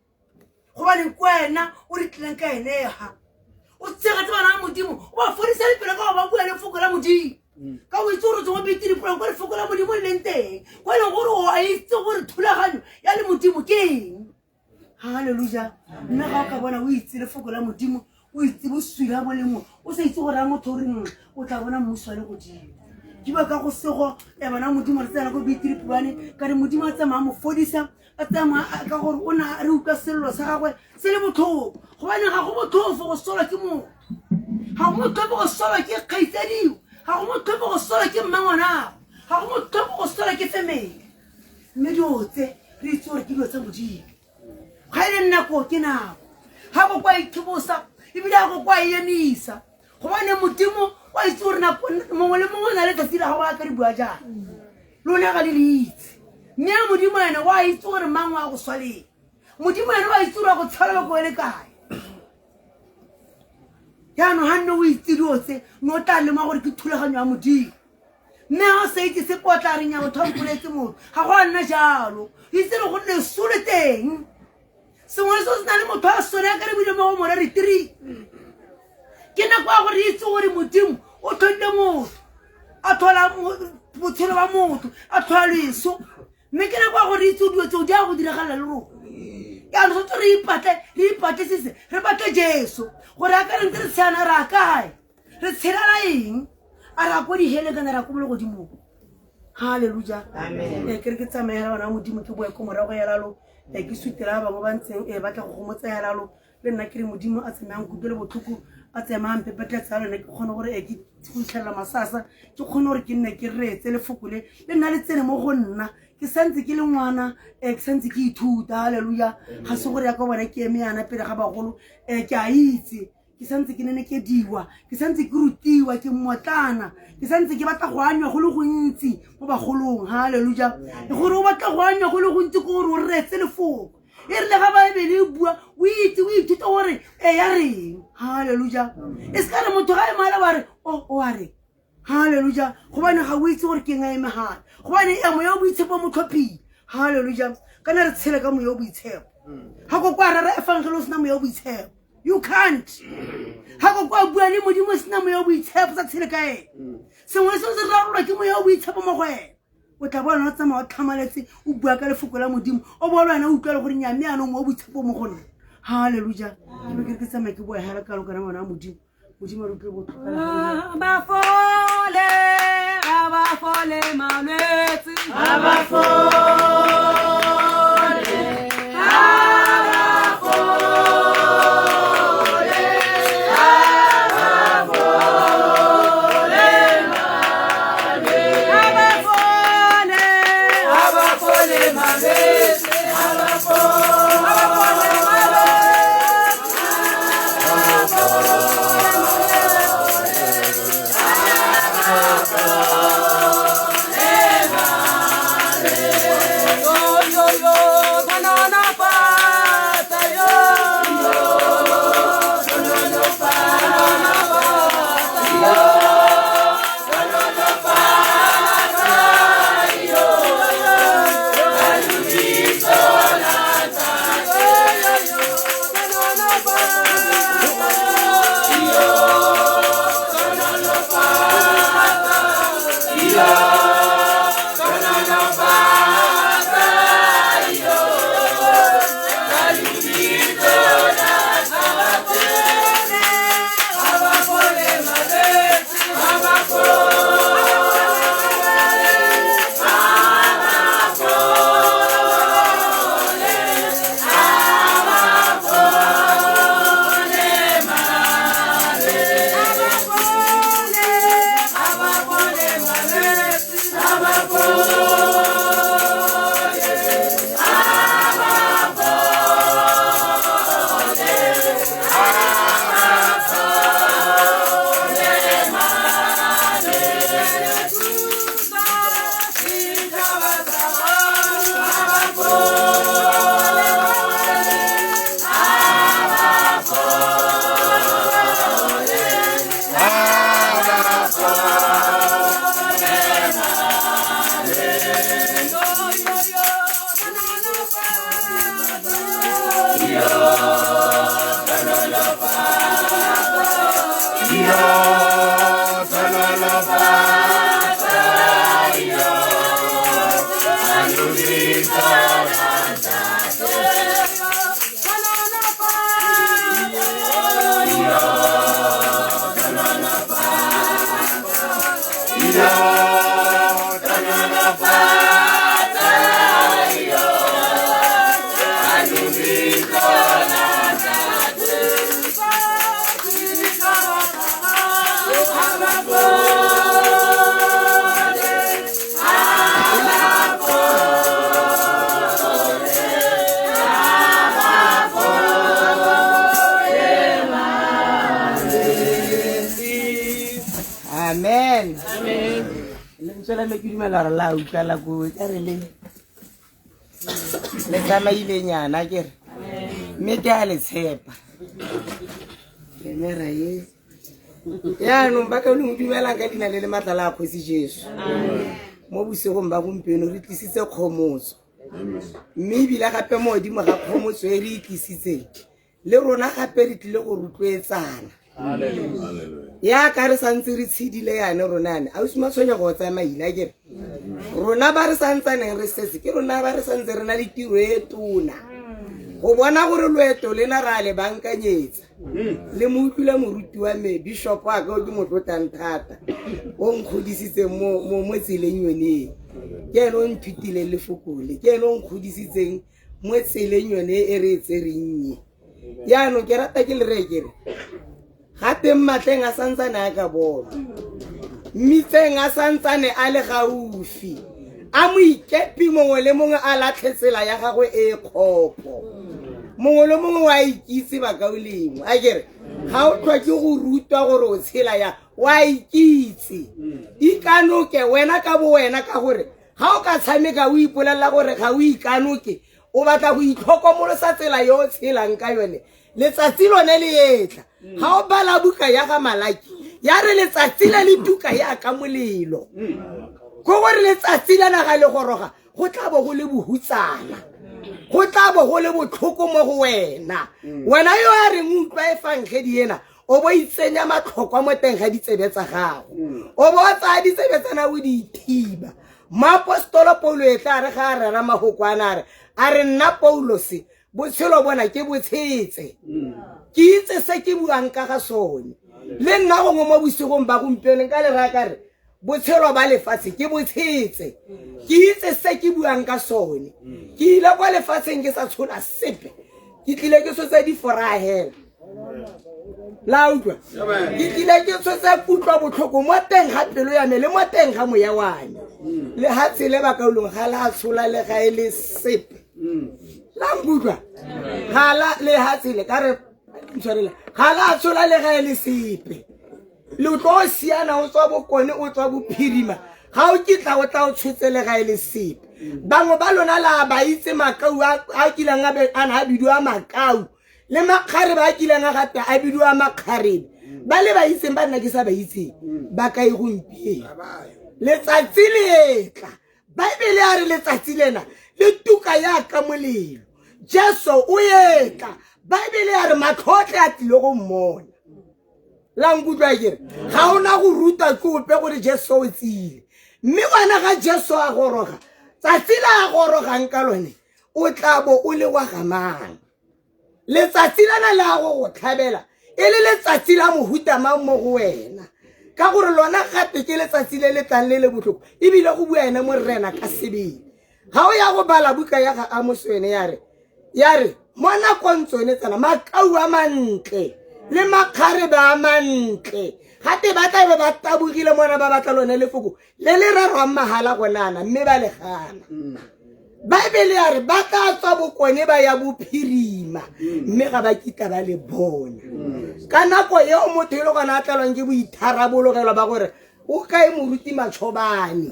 gobane ke wena o re tlileng ka enega o tshegetse bana ba Modimo, o ba fodisa dipelo ka go ba bua lefoko la Modimo, ka o itse gore tsengwe bete dipolang kwa lefoko la Modimo le leng teng, kwa e leng gore o a itse gore thulaganyo ya le Modimo ke eng. Halleluja. Mme ga o ka bona o itse lefoko la Modimo, o itse bosula bo lengwe, o sa itse gore a motho o reng, o tla bona mmuso wa legodimo. Ke bua ka go sego e bana Modimo re tsena ko Bitiripolwane, ka re Modimo a tsamaya mo fodisa, a tsamaya ka gore o na re utlwa sello sa gagwe se le botlhoko, gobane ga go botlhofo go solwa ke motho, ga go motlhofo go solwa ke kgaitsadiwa, ga go motlhofo go solwa ke mmangwanago, ga go motlhofo go solwa ke family. Mme dilo tse re itse gore ke dilo tsa Modimo, ga e le nako ke nako, ga go kwa ithobosa ebile ga go kwa e emisa, gobane Modimo wa itse gore nako mongwe le mongwe o na le tsatsi la gago a ka di bua jang, lona ga le le itse. Mme a Modimo ene wa itse gore mang wa go swaleng, Modimo ene wa itse gore wa go tshwara loko e le kae. Jaanong ga nne o itse dilo tse, ne o tla lemoga gore ke thulaganyo ya Modimo. Mme ga o sa itse sepe o tla reng ya motho a mpoletse motho, ga go a nna jalo. Itse le gore leso le teng, sengwe le sengwe se na le motho a sone, a ka re buile mo go moreri 3. Ke nako ya gore itse gore Modimo o tlhodile motho, a tlhola botshelo ba motho, a tlhola leso. Mme ke nako ya gore itse dilo tseo di a go diragalela le rona. Jaanong tshwanetse re ipatle re ipatlisise re batle Jesu gore a ka re ntse re tsheana re a kae re tshelela eng a re a ko diheleng kana re a ko molegodimong. Halleluja. Ee ke re ke tsamaye hela bana ba Modimo ke boe ko morago helalo ee ke sutela ba bangwe ba ntseng ee batla go gomotsa helalo le nna ke re Modimo a tsamayang kutlwele botlhoko a tsamayang mpepetetsa lone ke kgone gore ee ke go itlhelela masasa ke kgone gore ke nne ke reetse lefoko le le nna le tsene mo go nna ke santse ke le ngwana um ke santse ke ithuta. Halleluja. Ga se gore ya ka bona ke eme yana pele ga bagolo um ke a itse ke santse ke nenekediwa ke santse ke rutiwa ke mmotlana ke santse ke batla go anywa go le gontsi mo bagolong. Halleluja. Gore o batla go anywa go le gontsi ke gore o reetse lefoko e rile ga baebele e bua o itse o ithute gore e ya reng. Halleluja. E se ka re motho ga e mala wa re o a reng. Halleluja. Gobane ga o itse gore ke eng a eme gale gobane e moya o boitshepo mo tlhophile. Halleluja. Kana re tshele ka moya o boitshepo ga ko kwa rera efangele o sena moya o boitshepo. You can't. Ga ko kwa bua le Modimo o sena moya o boitshepo sa tshele ka ene. Sengwe le sengwe se rarolwa ke moya o boitshepo mo go ene. O tla bona o tsamaya o tlhamaletse o bua ka lefoko la Modimo o bo le wena o utlwa le gore nyame yanong mo o boitshepo mo go nna. Halleluja. Ke be ke re ke tsamaye ke boe hela kalo kana ngwana wa Modimo. Modimo a re utlwe botlhoko. Ba fole, ga ba fole malwetse. Ga ba fole, ga ba fole, ga ba fole malwetse. Ga ba fole, ga ba fole malwetse. Ga ba fole, ga ba fole malwetse. Ga ba fole. Amen. Lentswe la me ke dumela gore la utlwala ko ka re le le tsamailenyana ke re mme ke a le tshepa lemera e yaanong ba ka le dumelang ka leina le le maatla la kgosi Jesu. Mo bosigong ba gompieno re tlisitse kgomotso mme ebile gape mo godimo ga kgomotso e re e tlisitseng le rona gape re tlile go rotloetsana yaka re santse re tshedile yane rona yane ausi Matshwenyego o tsamaile a kere rona ba re santsaneng re setse ke rona ba re santse re na le tiro e tona. Go bona gore loeto lena ra le bankanyetsa. Le mo utlwile moruti wa me bishop wa ka o ke mo tlotlang thata. O nkgodisitse mo mo mo tseleng yone. Ke ene o nthutileng lefoko le. Ke ene o nkgodisitseng mo tseleng yone e re e tsereng e. Jaanong ke rata ke le reye ke re ga teng matleng a santsane a ka bona mmitseng a santsane a le gaufi a moikepi mongwe le mongwe a latlhe tsela ya gagwe e e kgopo mongwe le mongwe wa ikitse bakaulengwe a kere ga o tlhoke go rutwa gore o tshela ya wa ikitse ikanoke wena ka bo wena ka gore ga o ka tshameka o ipolelela gore ga o ikanoke o batla go itlhokomolosa tsela yo o tshelang ka yone letsatsi lone le etla ga o bala buka ya ga malaki ya re letsatsi le le tuka yaka molelo ko gore letsatsi la naga le goroga go tla bo go le bohutsana go tla bo go le botlhoko mo go wena wena yo a reng utlwa e fangedi ena o bo itsenya matlhokwa mo teng ga ditsebe tsa gago o bo o tsaya ditsebe tsena o di ithiba moapostolo paulo e tla re ga a rera magoko ana a re a re nna paulose botshelo bona ke botshetse ke itse se ke buang ka ga sone le nna gongwe mo bosigong ba gompieno nka le raya ka re botshelo ba lefatshe ke botshetse ke itse se ke buang ka sone ke ile kwa lefatsheng ke sa tshola sepe ke tlile ke tshotse diforaa hela la utlwa ke tlile ke tshotse kutlwa botlhoko mo teng ga pelo ya me le mo teng ga moya wa me le ga tsele bakaulong ga la tshola le ga e le sepe la nkutlwa ga la le ga tsele ka re ntshwarela ga la tshola le ga e le sepe le tlo siana o tswa bokone o tswa bophirima ga o kitla o tla o tshotse le ga e le sepe bangwe ba lona la ba itse makau a kileng a be a na a bidiwa makau le makgarebe a kileng a gape a bidiwa makgarebe ba le ba itseng ba nna ke sa ba itseng ba kae gompieno letsatsi le etla baebele a re letsatsi lena le tuka yaka molelo jesu o etla baebele a re matlhotlhe a tlile go mmona la nkutlwa kere ga ona go ruta ke ope gore jesu o tsile mme wena ga jesu a goroga tsatsi la a gorogang ka lone o tla bo o le wa gamang letsatsi lena le a go go tlhabela e le letsatsi la mohuta mang mo go wena ka gore lona gape ke letsatsi le le tlang le le botlhoko ebile go bua ene morena ka sebele ga o ya go bala buka ya ga amos ene ya re ya re mo nakong tsone tsena makau a mantle le makgarebe a mantle gate ba tla be ba tabogile mona ba batla lone lefoko le le rerwang mahala gonana mme ba le gana baebele ya re ba tla tswa bokone ba ya bophirima mme ga ba kitla ba le bona ka nako eo motho e le gona a tlelwang ke boitharabologelo ba gore o kae moruti matshobane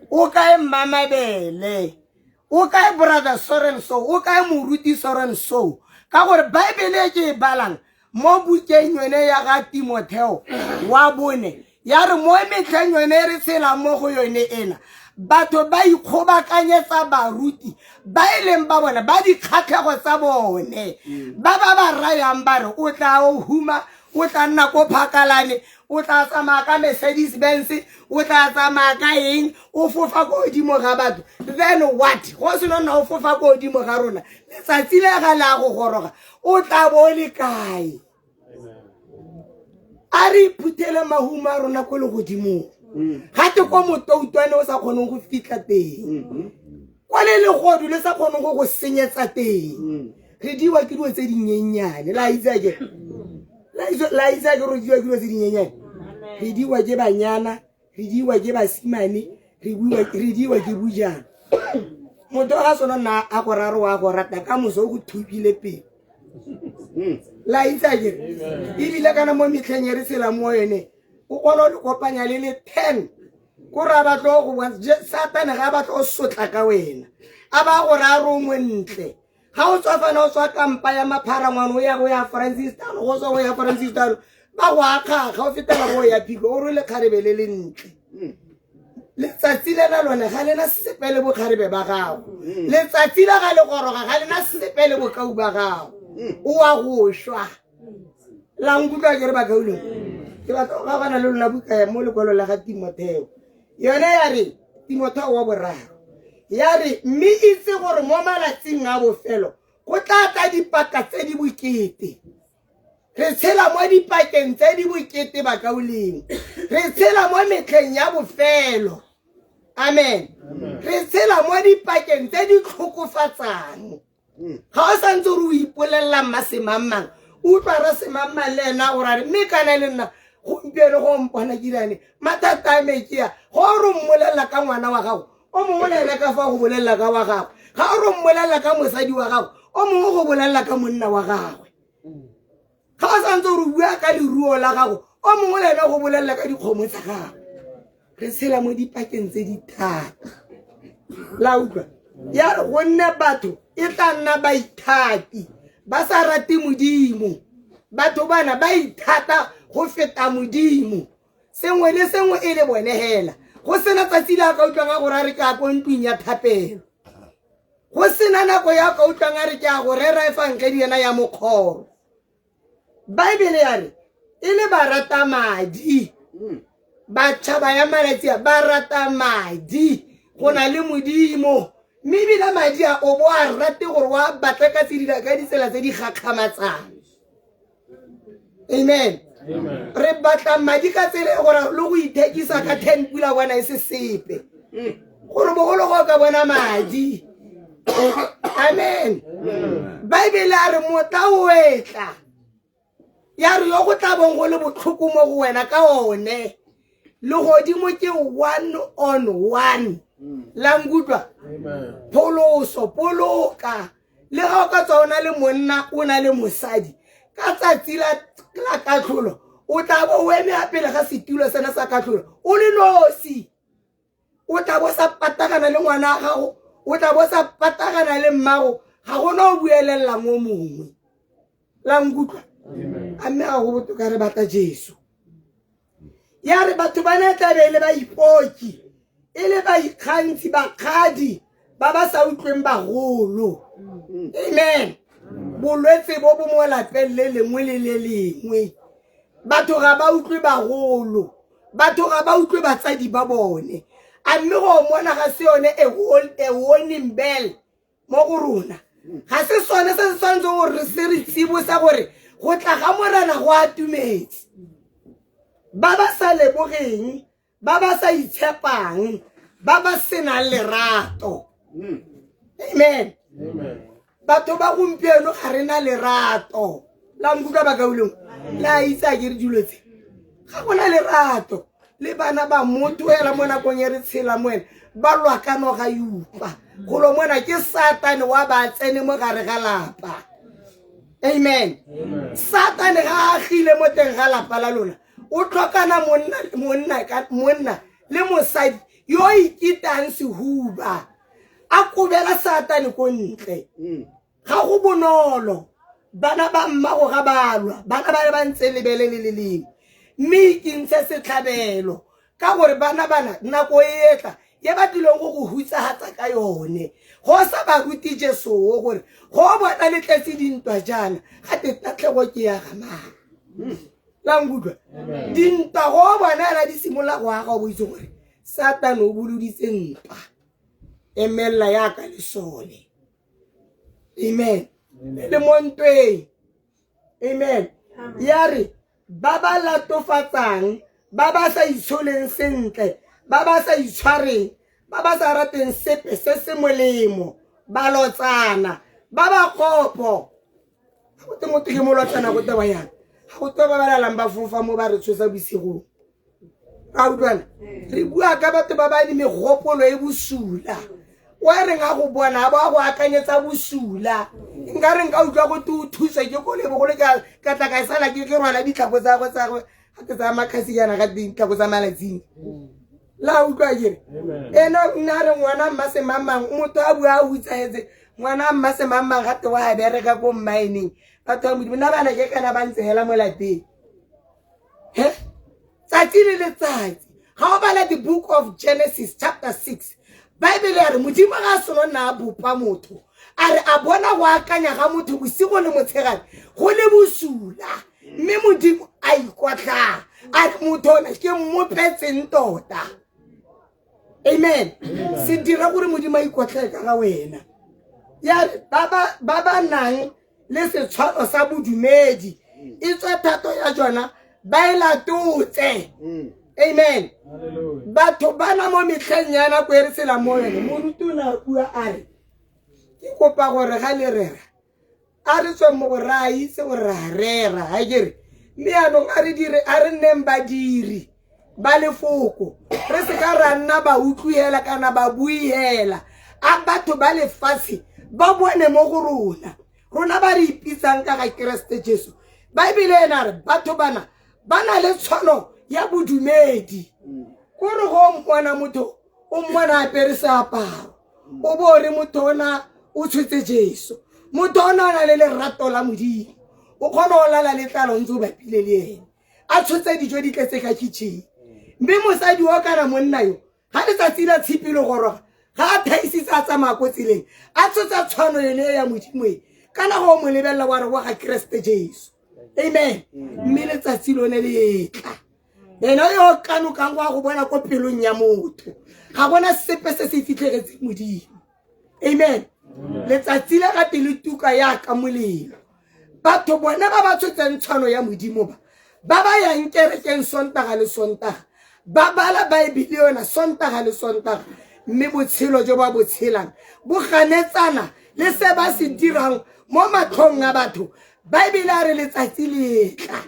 o kae mmamabele o kae brother soren so o kae moruti soren so ka gore baebele e ke e balang mo bukeng yone ya ga timotheo wa bone ya re mo metlheng yone e re tshelang mo go yone ena batho ba ikgobakanyetsa baruti ba e leng ba bone ba dikgatlhego tsa bone ba ba ba rayang ba re o tla o huma o tla nna ko phakalane o tla tsamaya ka mercedes benz o tla tsamaya ka eng o fofa ko godimo ga batho then what go seno nna o fofa ko godimo ga rona letsatsi le ga le a go goroga o tla bo o le kae a re iphuthele mahumo a rona ko legodimong gate ko motoutwane o sa kgoneng go fitlha teng kwa le legodu le sa kgoneng go go senyetsa teng re diwa ke dilo tse dinyenyane la itse ke la itse ke re diwa ke dilo tse dinyenyane re diwa ke banyana re diwa ke basimane re diwa ke bujana motho ga sona nna a go raro wa go rata ka moso o go thubile pele la itse ke ebile kana mo metlheng e re tshela mo yone o kgona go kopanya le le 10 ko re a batlo go satane ga a batlo go sotla ka wena a ba go raya ro montle ga o tswa fana o tswa kampa ya maphara ngwane o ya go ya francis town go tswa go ya francis town ba go akgaga o fetela go ya phiko o rwele kgarebe le le ntle letsatsi lena lone ga lena sepe le bokgarebe ba gago letsatsi la ga le goroga ga lena sepe le bokau ba gago o wa go shwa la nkutlwa ke re bakauleng ke batla go gabana le lona buka mo lekwalo la ga timotheo yone ya re timotheo wa boraro ya re mme itse gore mo malatsing a bofelo Go tla tla dipaka tse di bokete. Re tshela mo dipakeng tse di bokete bakauleng. Re tshela mo metlheng ya bofelo. Amen. Re tshela mo dipakeng tse di tlhokofatsang. Ga o santse o re o ipolelela mmasemangmang, utlwa re semangmang le ena gore a re mme kana le nna gompieno go mpona ke dirane mathata a me ke ya go re mmolelela ka ngwana wa gago o mongwe le ene ka fa go bolelela ka wa gagwe ga o re mmolelela ka mosadi wa gago o mongwe go bolelela ka monna wa gagwe ga o santse o re bua ka leruo la gago o mongwe le ene go bolelela ka dikgomo tsa gago re tshela mo dipakeng tse di thata la utlwa ya re gonne batho e tla nna baithati ba sa rate modimo batho bana ba ithata go feta modimo sengwe le sengwe e le bone hela go sena tsatsi le a ka utlwang a gore a re ke a ko ntlong ya thapelo go sena nako ya ka utlwang a re ke a go rera efangedi ena ya mokgoro baebele ya re e le ba rata madi batšhaba ya malatsi a ba rata madi go na le modimo mme ebile madi a o bo a rate gore wa batle ka ditsela tse di gakgamatsang amen re batla madi ka tsela e gore le go ithekisa ka ten pula bona e se sepe gore bogolo go ka bona madi amen baebele a re motla o etla ya re yo go tla bong go le botlhoko mo go wena ka one legodimo ke one on one la nkutlwa pholoso poloka le ga o ka tswa o na le monna o na le mosadi ka tsatsi la katlholo o tla bo o eme a pele ga setulo sena sa katlholo o le nosi o tla bo sa patagana le ngwana wa gago o tla bo sa patagana le mmago ga gona o buelelelang o mongwe la nkutlwa a mme ga go botoka re batla jesu ya re batho ba ne tlabe e le baipoki e le baikgantshi bakgadi ba ba sa utlweng bagolo amen bolwetse bo bo mo lapeng le lengwe le le lengwe batho ga ba utlwe bagolo batho ga ba utlwe batsadi ba bone a mme go mona ga se yone a warning bell mo go rona ga se sone se se tshwanetseng gore se re tsibosa gore go tla ga morena go atumetse ba ba sa lebogeng ba ba sa itshepang ba ba senang lerato amen batho ba gompieno ga re na lerato la nkutlwa bakauleng la itse a ke re dilo tse ga gona lerato le bana ba motho hela mo nakong e re tshela mo ene ba lwa ka noga yupa golo mona ke satane wa ba tsene mo gare ga lapa amen satane ga agile mo teng ga lapa la lona o tlhokana monna le mosadi yo ikitang sehuba a kobela satane ko ntle ga go bonolo bana ba mmago ga balwa bana ba le ba ntse lebele le le lengwe mme ikentshe setlhabelo ka gore bana bana nako e etla ye ba tlileng go go hutsagatsa ka yone go sa ba ruti jesoo gore go bona le tletse dintwa jaana ga te tatlhego ke ya gamang la nkutlwa dintwa go bona ela di simolola go aga o bo itse gore satane o boloditse ntwa emelela yaka lesole amen le mo ntweng amen ya re ba ba latofatsang ba ba sa itsholeng sentle ba ba sa itshwareng ba ba sa rateng sepe se se molemo balotsana ba ba kgopo ga go te motho ke molotsana go tewa yang ga go tewa ba ba lalang ba fofa mo ba re tshosa bosigong a utlwana re bua ka batho ba ba le megopolo e bosula wa reng a go bona a bo a go akanyetsa bosula nka re nka utlwa go te o thuswe ke koloi bogolo ka tla ka e sala ke rwala ditlhako tsa go tsa ga ke tsaya makhasi jaana ga ditlhako tsa malatsing la utlwa kere ene nna re ngwana mmasemangmang motho a bua a hutsahetse ngwana mmasemangmang gate wa bereka ko mmineng batho ba modimo nna bana ke kana ba ntse hela mo lapeng he tsatsi le letsatsi ga o bala the book of genesis chapter 6 baebele ya re modimo ga a seno nna a bopa motho a re a bona go akanya ga motho bosigo le motshegare go le bosula mme modimo a ikotlhaa a re motho ona ke mmopetseng tota amen se dira gore modimo a ikotlhae ka ga wena. Ya re ba ba nang le setshwano sa bodumedi e tswe thato ya jona ba e latotse. Amen. Batho bana mo metlheng ya nako e re tshela mo yone, moruti o ne a bua a re ke kopa gore ga le rera a re tsweng mo gore a itse gore ra rera ga ke re, mme yaanong a re dire, a re nneng badiri ba lefoko, re se ka ra nna ba utlwihela kana ba buihela. A batho ba lefatshe ba bone mo go rona, rona ba re ipitsang ka ga Keresete Jesu. Baebele ena re batho bana ba na le tshwano ya bodumedi, kore go mmona motho o mmona apere seaparo o bo re motho ona o tshwetse Jesu, motho ona o na le lerato la Modimo, o kgona go lala le tlala o ntse o bapile le ene a tshotse dijo di tletse ka kitchen. Mme mosadi o kana monna yo ga letsatsi la tshipi le goroga ga a thaisitse a tsamaya ko tseleng a tshotsa tshwano yone ya Modimo e, kana go mo lebelela wa re wa ga Keresete Jesu. Amen. Mme letsatsi lone le tla ena yo kanokang go a go bona ko pelong ya motho, ga bona sepe se se fitlhegetseng Modimo. Amen. Letsatsi le gape le tuka yaka molelo. Batho bone ba ba tshotseng tshwano ya Modimo ba ba ba yang kerekeng Sontaga le Sontaga, ba bala Baebele yona Sontaga le Sontaga, mme botshelo jo ba bo tshelang bo ganetsana le se ba se dirang mo matlhong a batho. Baebele a re letsatsi le tla.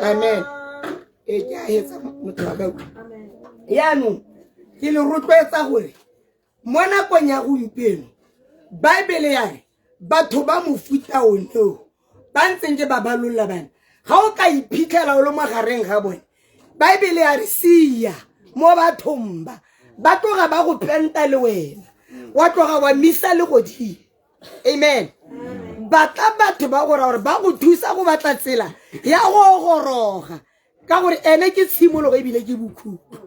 Amen. E ke a hetsa motho wa ka. Yaanong ke le rotloetsa gore mo nakong ya gompieno Baebele ya re batho ba mofuta oneo ba ntseng ke ba balolla bana, ga o ka iphitlhela o le mo gareng ga bone, Baebele ya re sia mo bathong ba ba tloga ba go penta le wena, wa tloga wa misa le godimo. Amen. Batla batho ba go ra gore ba go thusa go batla tsela ya go goroga, ka gore ene ke tshimologo ebile ke bokhutlo,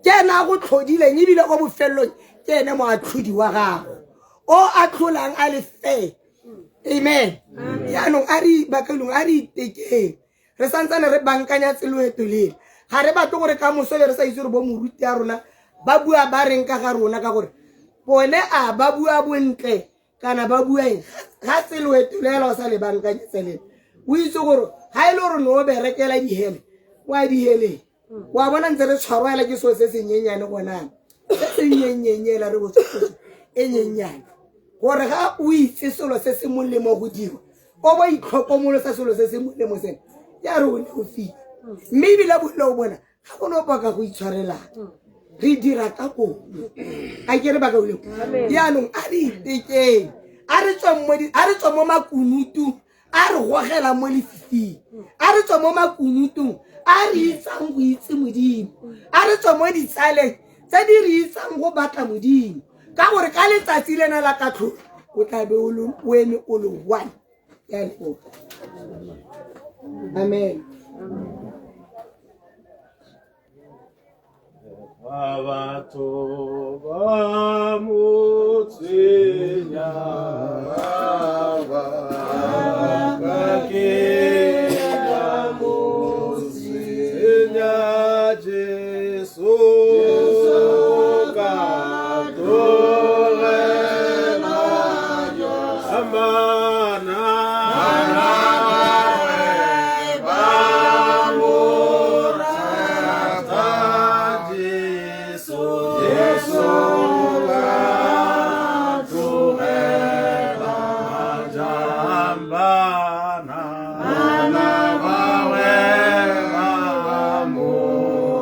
ke ene a go tlhodileng ebile ko bofelelong ke ene moatlhodi wa gago o a tlholang a le fair. Amen. Yaanong a re bakalong a re itekeng, re santsane re bankanya tseloeto lele, ga re batle gore ka moso le re sa itse gore bo moruti ya rona ba bua ba reng ka ga rona, ka gore bone a ba bua bontle kana ba bua eng. Ga tseloeto le ela o sa le bankanyetse lele, o itse gore ga e le gore ne o berekela dihele wa diheleng, wa bona ntse re tshwarwa ela ke seo se se nyenyane gonang se se nyenyenye ela re botse e nyenyane, gore ga o itse selo se se molemo go dirwa o bo itlhokomolosa selo se se molemo sena ya re o ne o file, mme ebile boleo bona ga go no baka go itshwarelang, re dira ka bomo. A ke re baka boleo. Yaanong a re itekeng, a re tswe mo makunutung a re gogela mo lefifing, a re tswe mo makunutung a re itsang go itse Modimo, a re tswe mo ditsaleng tse di re itsang go batla Modimo, ka gore ka letsatsi lena la katlholo o tla be o eme o le one. Ya leboga. Amen. Batho ba mo tshwenya ba ka ke ba mo tshwenya Jesu ka tlogela amana ba mo rata Jesu Jesu ka tlogela jambana bana bawe ba mo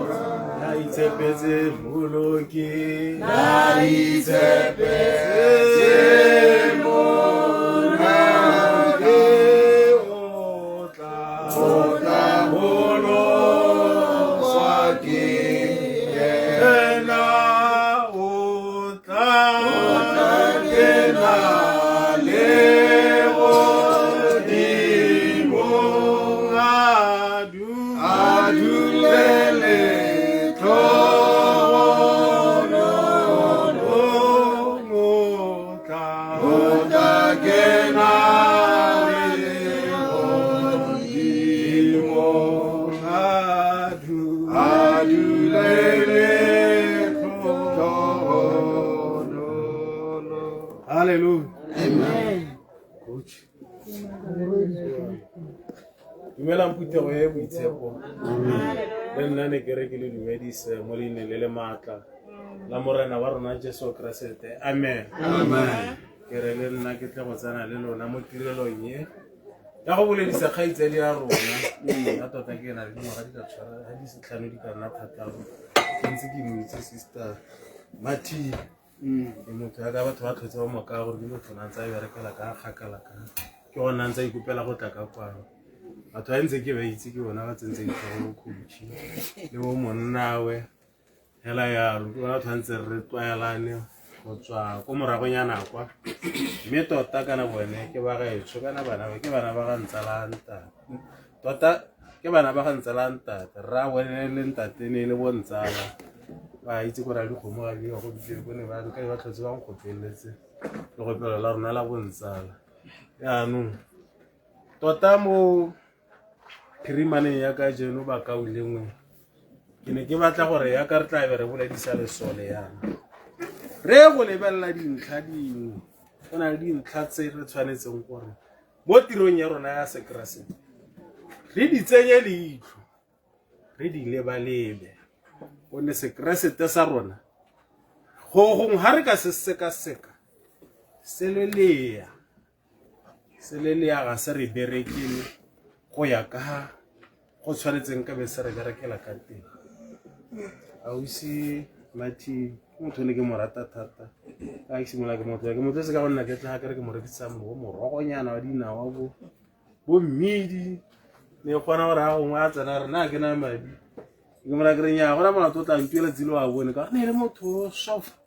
rata. Itshepetse Mmoloki, na itshepetse Mmoloki, o tla boloswa ke yena, o tla kena legodimong, a dule letlhogonolong, o tla kena legodimong, a dule letlhogonolong. Phuthego e boitshepo le nna ne ke re ke le dumedise mo leineng le le maatla la morena wa rona Jesu Keresete. Amen. Ke re le nna ke tle go tsena le lona mo tirelong e ya go boledisa kgaitsadi ya rona. Ka tota ke na le dingwaga di ka tshwara ga di setlhano di ka nna thataro ke ntse ke mo itse sister Martin. Ke motho ya ka batho ba tlhotse ba moka gore ke motho na ntse a berekela ka kgakala ka ke gona ntse a ikopela go tla ka kwano. Batho ba ntse ke ba itse ke bona ba tsentse ditlhogo bo coach le bo monnawe hela yalo ke bona tshwanetse re tlwaelane go tswa ko moragonyana kwa mme tota kana bone ke ba gaetsho kana bana ba ke bana ba ga ntsalang ntate tota ke bana ba ga ntsalang ntate rra bone le ntate ne le bontsala ba itse gore a dikgomo ga di go bitse ko ne ba ka ba tlhotse ba nkgopeletse legopelo la rona la bontsala. Jaanong tota mo phirimaneng ya kajeno bakaulengwe ke ne ke batla gore ya ka re tla be re boledisa lesole yana re go lebelela dintlha dingwe go na le dintlha tse re tshwanetseng gore mo tirong ya rona ya sekeresete re di tsenye leitlho re di lebalebe gonne sekeresete sa rona go gongwe ga re ka se sekaseka se lelea se lelea ga se re berekele go ya ka go tshwanetseng ka be se re berekela ka teng. Ausi Mati ke motho ne ke mo rata thata ka ke simolola ke motho ke motho se ka go nna ke tla ke re ke mo rekisa mo morogonyana wa dinawa bo bo mmidi ne kgona gore a gongwe a tsena re na ke na madi ke mo ra ke re nya gona molato o tla ntuela tsile wa bone ka ne le motho soft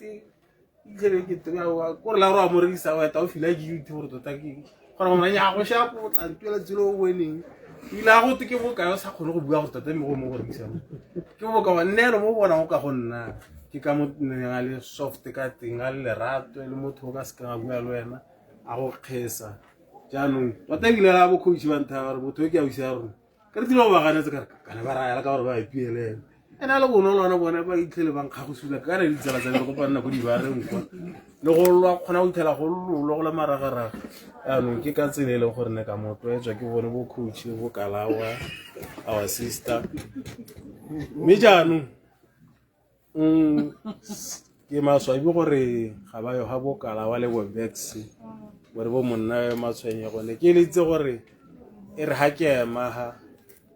itlhele ke kore la gore wa mo rekisa o eta o fila guilty gore tota ke gore go nya go shapo o tla ntuela tsile o boneng ile a go te ke bokae o sa kgone go bua gore tota mme go mo go rekisa ke boka wa nneelo mo bonang o ka go nna ke ka mo neng a le soft ka teng a le lerato le motho o ka sekang a bua le wena a go kgesa. Jaanong tota ebile la bo coach ba ntha gore motho o ke a usa rona ka re tile go ba ganetse ka re kana ba raya ka gore ba ipiele ene a le bonolona bone ba itlhele ba nkgagosula ka ne ditsala tsa re kopana nako dibareng kwa le go lwa kgona go itlhela go lolwa go le maragaraga. Jaanong ke ka tsela e leng gore ne ka mo tlwaetswa ke bone bo coach bo Kalawa our sister mme jaanong ke maswabi gore ga ba yo ga bo Kalawa le bo Vex gore bo monna yo matshwenyego ne ke eletse gore e re ga ke ema ga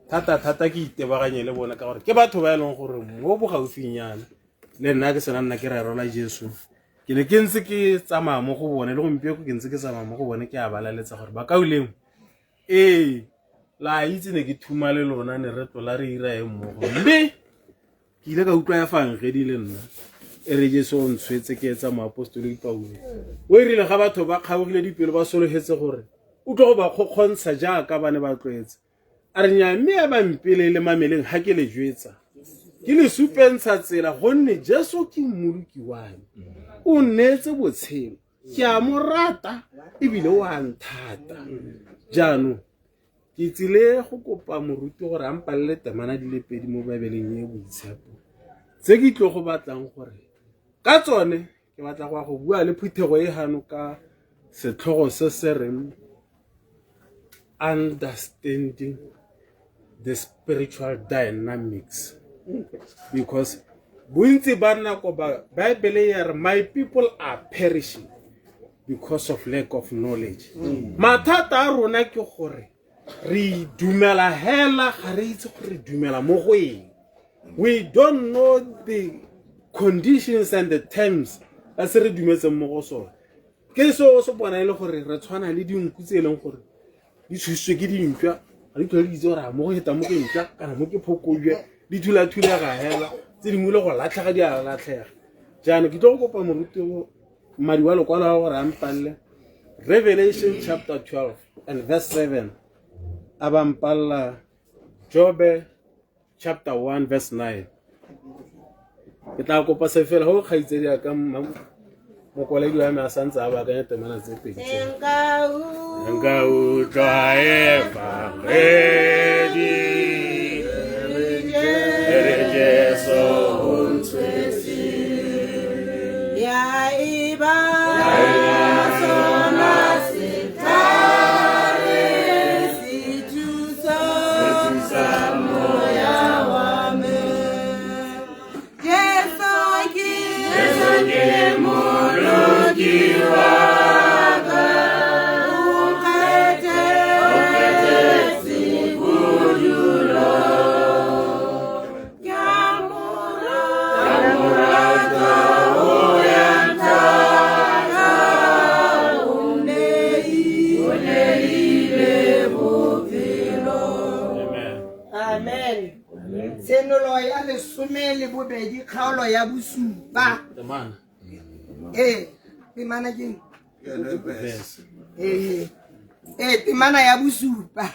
thata-thata ke itebaganye le bone ka gore ke batho ba e leng gore mo bogaufinyana le nna ke sena nna ke rerola Jesu ke ne ke ntse ke tsamaya mo go bone le gompieno ke ntse ke tsamaya mo go bone ke a balaletsa gore bakaulengwe ee la itse ne ke thuma le lona ne re tlola re ira e mmogo mme ke ile ka utlwa ya fangedi le nna e re Jesu o ntshwetse ke etsa moapostoli Paulo o e rile ga batho ba kgaogile dipelo ba sologetse gore o tlo go ba kgokgontsha jaaka ba ne ba tlwaetse a re nya mme ya bampele le mameleng ga ke le jwetsa ke le supentsha tsela gonne Jesu ke mmoloki wa me o nneetse botshelo ke a mo rata ebile o a nthata. Jaanong ke tsile go kopa moruti gore a mpalele temana di le pedi mo Baebeleng e boitshepo tse ke tlo go batlang gore ka tsone ke batla go ya go bua le phuthego e gano ka setlhogo se se reng understanding the spiritual dynamics because bontsi ba nako ba Bible ya re my people are perishing because of lack of knowledge. Mathata a rona ke gore re dumela hela ga re itse gore re dumela mo go eng. We don't know the conditions and the terms a se re dumetseng mo go sone. Ke seo se bona e le gore re tshwana le dinku tse e leng gore di tshositswe ke dintšwa ga di tlhole di itse gore a mo go feta mo ke ntšwa kana mo ke phokojwe di thula-thulega hela tse dingwe le go latlhega di a latlhega. Jaanong ke tlo go kopa moruti mmadi wa lekwalo wa gore a mpalle Revelation chapter 12 and verse 7 a ba mpalla Jobe chapter 1 verse 9. Ke tla kopa se fela go kgaitsedi ya ka mokwaledi wa me a santse a baakanya temana tse pedi tse. Nka utlwa efangedi re Jesu o ntshwetse ya eba sona setlhare se thusa. Amen. Tshenolo ya 12 kgaolo ya 7. Temana. Ee, temana ke eng? Ee, ee, temana ya 7.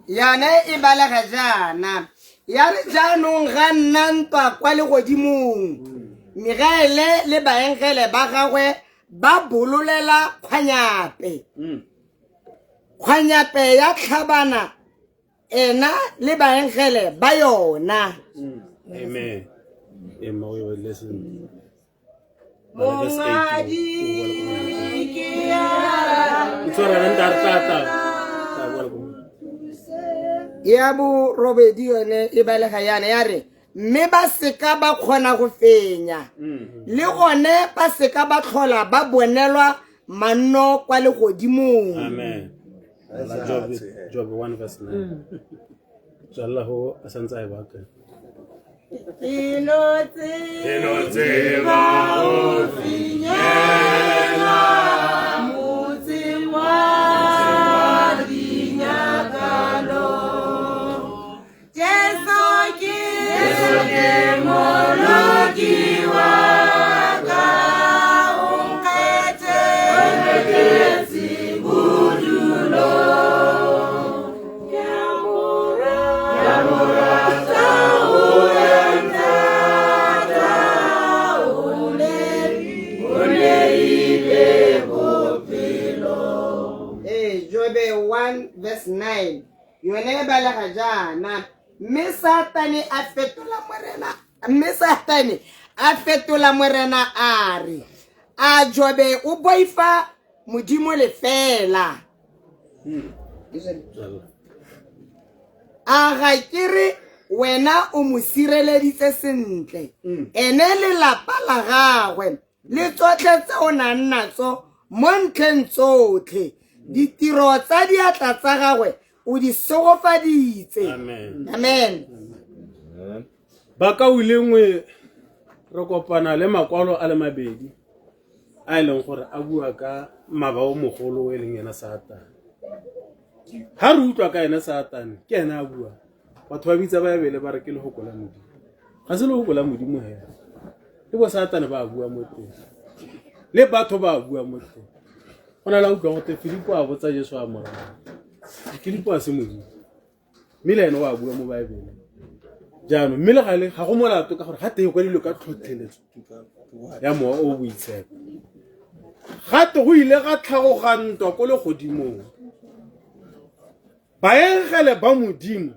Yone e balega jaana. Ya re jaanong ga nna ntwa kwa legodimong. Migaele le baengele ba gagwe ba bololela kgwanyape. Kgwanyape ya tlhabana ena le baengele ba yona. Amen. Amen. We will listen. Mongadi ke ya Ya 8 yone e balega yana ya re mme ba seka ba kgona go fenya le gone ba seka ba tlhola ba bonelwa manno kwa legodimong. Amen. Job 1 verse 9. Tswella ho a santse a e baka. Ke no tseba go finyela motseng wa dinyakalo. Jesu ke moloki wa ka, o nkgethetse bodulo. Ke a mo rata, o a nthata, o neile bophelo. Ee, Jobe 1 verse 9. Yone e balega jaana. Mme Satane a fetola morena, mme Satane a fetola morena a re, a Jobe o boifa Modimo lefela. A ga ke re wena o mo sireleditse sentle, ene lelapa la gagwe le tsotlhe tse o nang natso mo ntlheng tsotlhe, ditiro tsa diatla tsa gagwe o di segofaditse. Amen. Amen. Bakaulengwe, re kopana le makwalo a le mabedi a e leng gore a bua ka mmaba o mogolo o e leng ena Satane. Ha re utlwa ka ena Satane, ke ena a bua. Batho ba bitsa Baebele ba re ke lehoko la Modimo. Ga se lehoko la Modimo hela. Le bo Satane ba bua mo teng. Le batho ba bua mo teng. Go na le a utlwang gote Filipo a botsa Jesu a mo raya. Filipo a se Modimo. Mme le ene o a bua mo Baebeleng. Jaanong mme le gale ga go molato ka gore ga teng e kwadilwe ka tlhotlheletso ya mowa o o boitshepo. Gate go ile ga tlhagoga ntwa ko legodimong. Baengele ba Modimo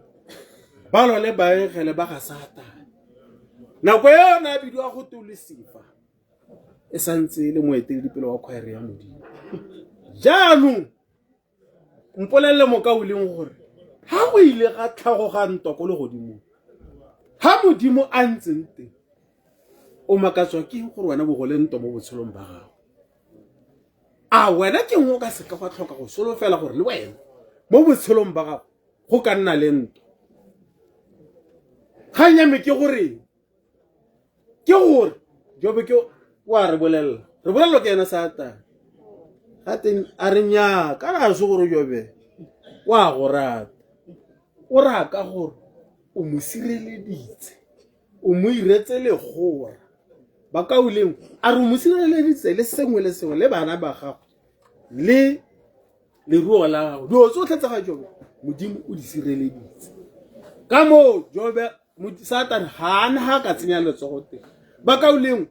ba lwa le baengele ba ga Satane. Nako e yone a bidiwa go te Lucifer, e santse e le moeteledipele wa khwaere ya Modimo. Jaanong mpolelele mokauleng gore ha go ile ga tlhagoga ntwa ko legodimong, ha Modimo a ntseng teng, o makatswa ke eng gore wena bo go le ntwa mo botshelong ba gago? A wena ke eng o ka seka wa tlhoka go solofela gore le wena mo botshelong ba gago go ka nna le ntwa? Kgang ya me ke gore ke gore Jobe ke wa re bolelela, re bolelelwa ke ena Satane. Gate a re nnyaa, kana a se gore Jobe wa go rata, o raya ka gore o mo sireleditse, o mo iretse legora. Bakaulengwe, a re o mo sireleditse le sengwe le sengwe, le bana ba gago le leruo la gago, dilo tsotlhe tsa ga Jobe Modimo o di sireleditse. Ka moo Jobe Satane ga a na ga ka tsenya letsogo teng. Bakaulengwe,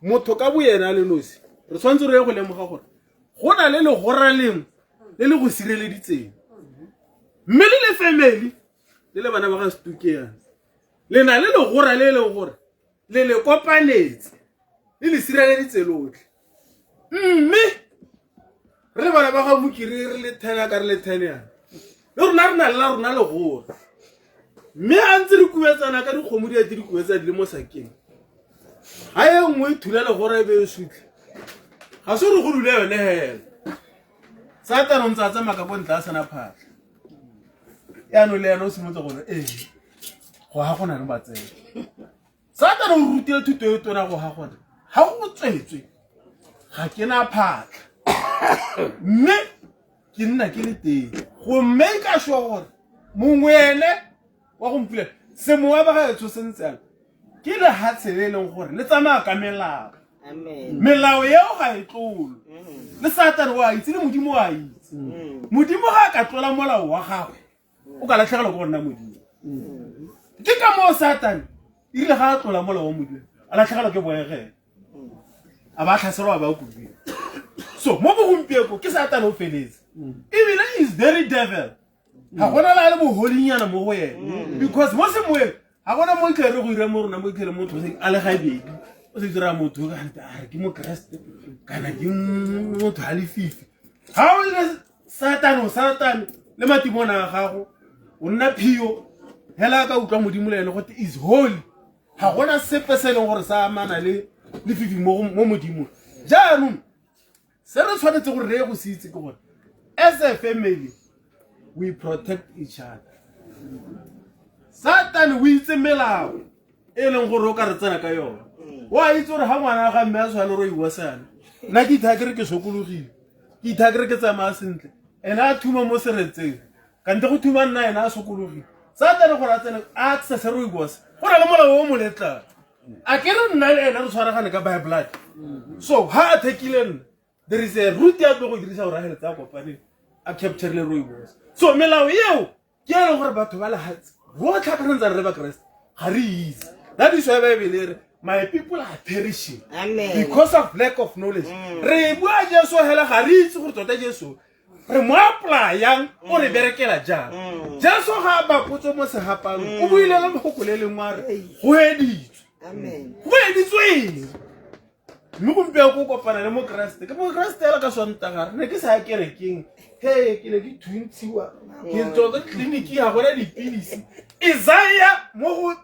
motho ka boyena le nosi re tshwanetse re ye go lemoga gore go na le legora lengwe le le go sireleditseng, mme le le family le le bana ba ga Setukeana le na le legora le e leng gore le le kopanetse le le sireleditse lotlhe. Mme re le bana ba ga Mokiri re le thena ka re le thenyana, le rona re na le la rona legora. Mme a ntse re kubetsana ka dikgomo di ete di kubetsa di le mo sakeng, ga e nngwe e thula legora e be e sutlhe, ga se gore go dule yone hela. Satane o ntse a tsamaya ka ko ntle a sena phatlha. Yaanong le ena o simolotse gore ee, go ga go na le matseno. Satane o rutile thuto e tona go ga gona, ga go tswetswe ga ke na phatlha, mme ke nna ke le teng go make sure gore mongwe ene wa go mpulela semowa ba gaetsho se ntse yana ke lehatshe le e leng gore le tsamaya ka melao melao eo ga e tlolo le satane o a itse le modimo o a itse modimo ga a ka tlola molao wa gagwe o ka latlhegelwa ke go nna modimo ke ka moo satane erile ga a tlola molao wa modimo a latlhegelwa ke boegele a ba tlhaselwa a ba kobiwa so mo bogompieko ke satane o feletse ebile is very devil ga gona la le boholinyana mo go ene because mo semoeng ga gona mo itlhere go ira mo rona mo itlhere motho a le gabedi o se dira motho a re ke mokeresete kana ke motho a lefifi ga o le satane o satane le matimona a gago o nna phio hela ka utlwa modimo le ene gote is holy ga gona sepe se e leng gore sa amana le lefifi mo modimong jaanong se re tshwanetse gore re ye go se itse ke gore as a family we protect each other satane o itse melao e leng gore o ka re tsena ka yone o a itse gore ga ngwana ga mme a tshwane ro iwasane nna ke itha kere ke sokologile ke itha kere ke tsamaya sentle ene a thuma mo seretseng kante go thuma nna ene a sokologile satane gore a tsene a access rooibos go na le molao o mo letlang a ke re nna le ene re tshwaragane ka by blood so ha a thekile nna there is a route ya tlo go dirisa gore a heletse a kopane a capturile rooibos so melao eo ke e leng gore batho ba lehatshe rotlhe ka re ntse re le bakeresete ga re itse that is why bible e re my people are perishing Amen. because of lack of knowledge re bua jesu hela ga re itse gore tota jesu re mo applyang o re berekela jang jesu ga a bapotse mo segapanong o buile le lefoko le lengwe a re go editswe go editswe eng mme gompieno ko kopana le mokeresete ke mokeresete ela ka sontagare ne ke sa ya kerekeng he ke ne ke thuntshiwa ke tswa ka tleliniki ga gona dipilisi isaiah mo go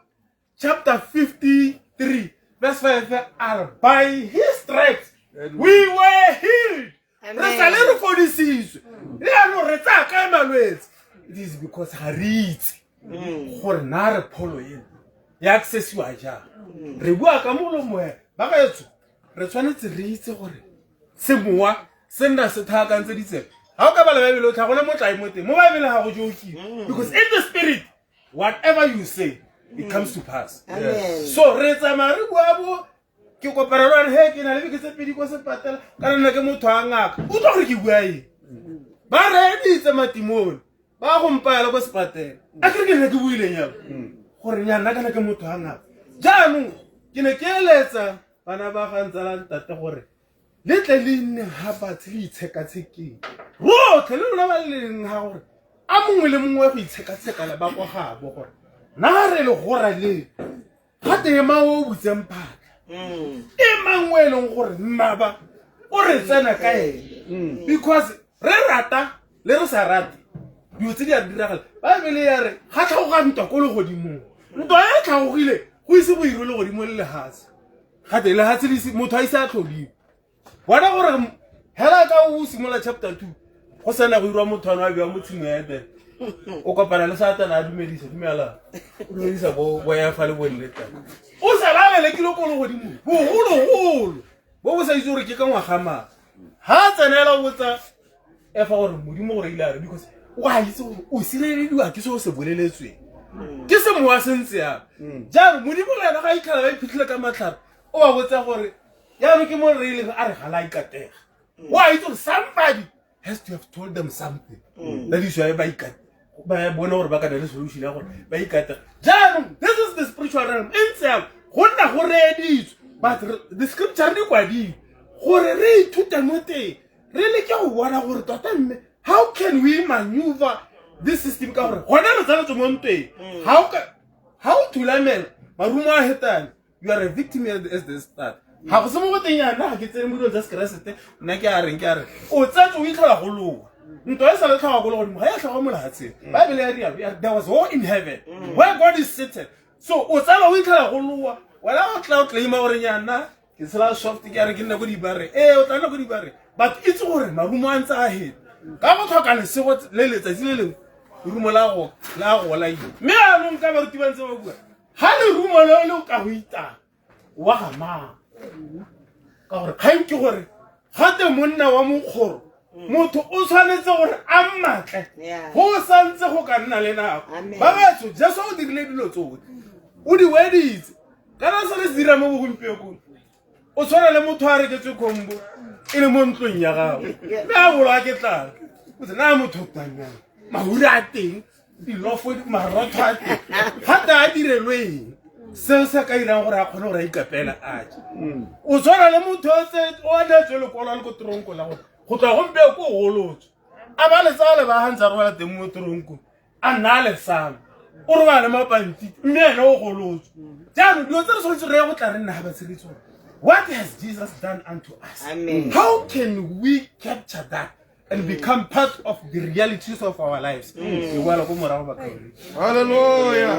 chapter 53 verse 5 a re by his stripes we were healed re sale re fodisitswe le yaanong re tsaya kae malwetse it is because ga re itse gore na re pholo eno ya accessiwa jang re bua ka molomo ba gaetsho re tshwanetse re itse gore semowa se nna se thakantse ditsebe ga o ka bala baebele o tlha gona motlae mo teng mo baebele ga go jokiwe because in the spirit whatever you say it comes to pass Amen. so re tsamaya re bua bo ke kopana le he ke na le beke tse pedi kwa sepatela ka nna ke motho a ngaka o tlo gore ke bua eng ba reeditse matimone ba go mpaela kwa sepatela a kere ke ne ke buileng yalo gore nya nna kana ke motho a ngaka jaanong ke ne ke eletsa bana ba ga ntsala ntate gore le tle le nne ga fatshe le itshekatshekeng rotlhe le lona ba le leng ga gore a mongwe le mongwe go itshekatshekala ba kwa gabo gore na re le gora le ga teng mang o butseng phatlha e mang o e leng gore nnaba o re tsena ka ene because re rata le re sa rate dilo tse di a diragala baebele ya re ga tlhagoga ntwa ko legodimong ntwa e tlhagogile go ise go irwe legodimo le lehatshe gate lehatshe le motho a ise a tlhodiwe bona gore hela ka o simolola chapter 2 go sena go irwa motho ano a bewa mo tshimo ya edene o kopana le satana a dumedisa dumela o dumedisa bo efa le bonneta o sa ba belekile ko legodimo bogologolo bo bo sa itse gore ke ka ngwaga mang ga a tsenela o botsa efa gore modimo gore ile a re because o a itse gore o sirelediwa ke se o se boleletsweng ke se mowa se ntse yang jaanong modimo le ena ga a itlhela ba iphitlhile ka matlhare o ba botsa gore jaanong ke mo re ileng a re ga la ikatega o a itse gore somebody has to have told them something that is why ba ikate ba bone gore ba ka na le solution ya gore ba ikatega jaanong this is the spiritual realm e ntse yang go nna go reeditswe but the scripture di kwadile gore re ithute mo teng re leke go bona gore tota mme how can we maneuver this system ka gore gona re tsaletswe mo ntweng ga o thulamela marumo a hetane you are a victim as the start ga go se mo go teng yana ga ke tsene mo dilong tsa sekeresete nna ke a reng ke a reng o tsetse o itlhola go loa ntwa e sa le tlhoga ko le godimo ga ya tlhoga mo lehatsheng bible ya rialo ya re, there was war in heaven where god is seated so o tsala o itlhela go loa wena o tla o claima gore nyana ke tshela soft ke a re ke nna ko dibareng ee o tla nna ko dibareng but itse gore marumo a ntse a heta ka go tlhoka lesego le letsatsi le lengwe lerumo la go la gola ile mme anong ka baruti ba ntse ba bua ga lerumo le le ka go itang wa ga mang ka gore kgang ke gore gate monna wa mokgoro motho o tshwanetse gore a mmatle go santse go ka nna le nako ba batho jesu o dirile dirile dilo tsotlhe o di weditse kana se re se dira mo bogompiekong o tshwana le motho a reketswe combo e le mo ntlong ya gagwe mme a boloa ke tlala o tse na motho tanyang mahura a teng dilofo marotho a teng gata a direlweng seo se ka dirang gore a kgone gore a ikapela a je o tshwana le motho o a neetswe lekwalo le ko toronko la gore go tloga gompieno ko golotswe a ba letsala ba gantse a robala teng mo toronkong a nna a lesala o robala le mapantiti mme ene o golotswe jaanong dilo tse re tshwanetse re ye go tla re nna ga ba tshegetso what has jesus done unto us Amen. how can we capture that and become part of the realities of our lives ke boela ko morago bakauri Hallelujah.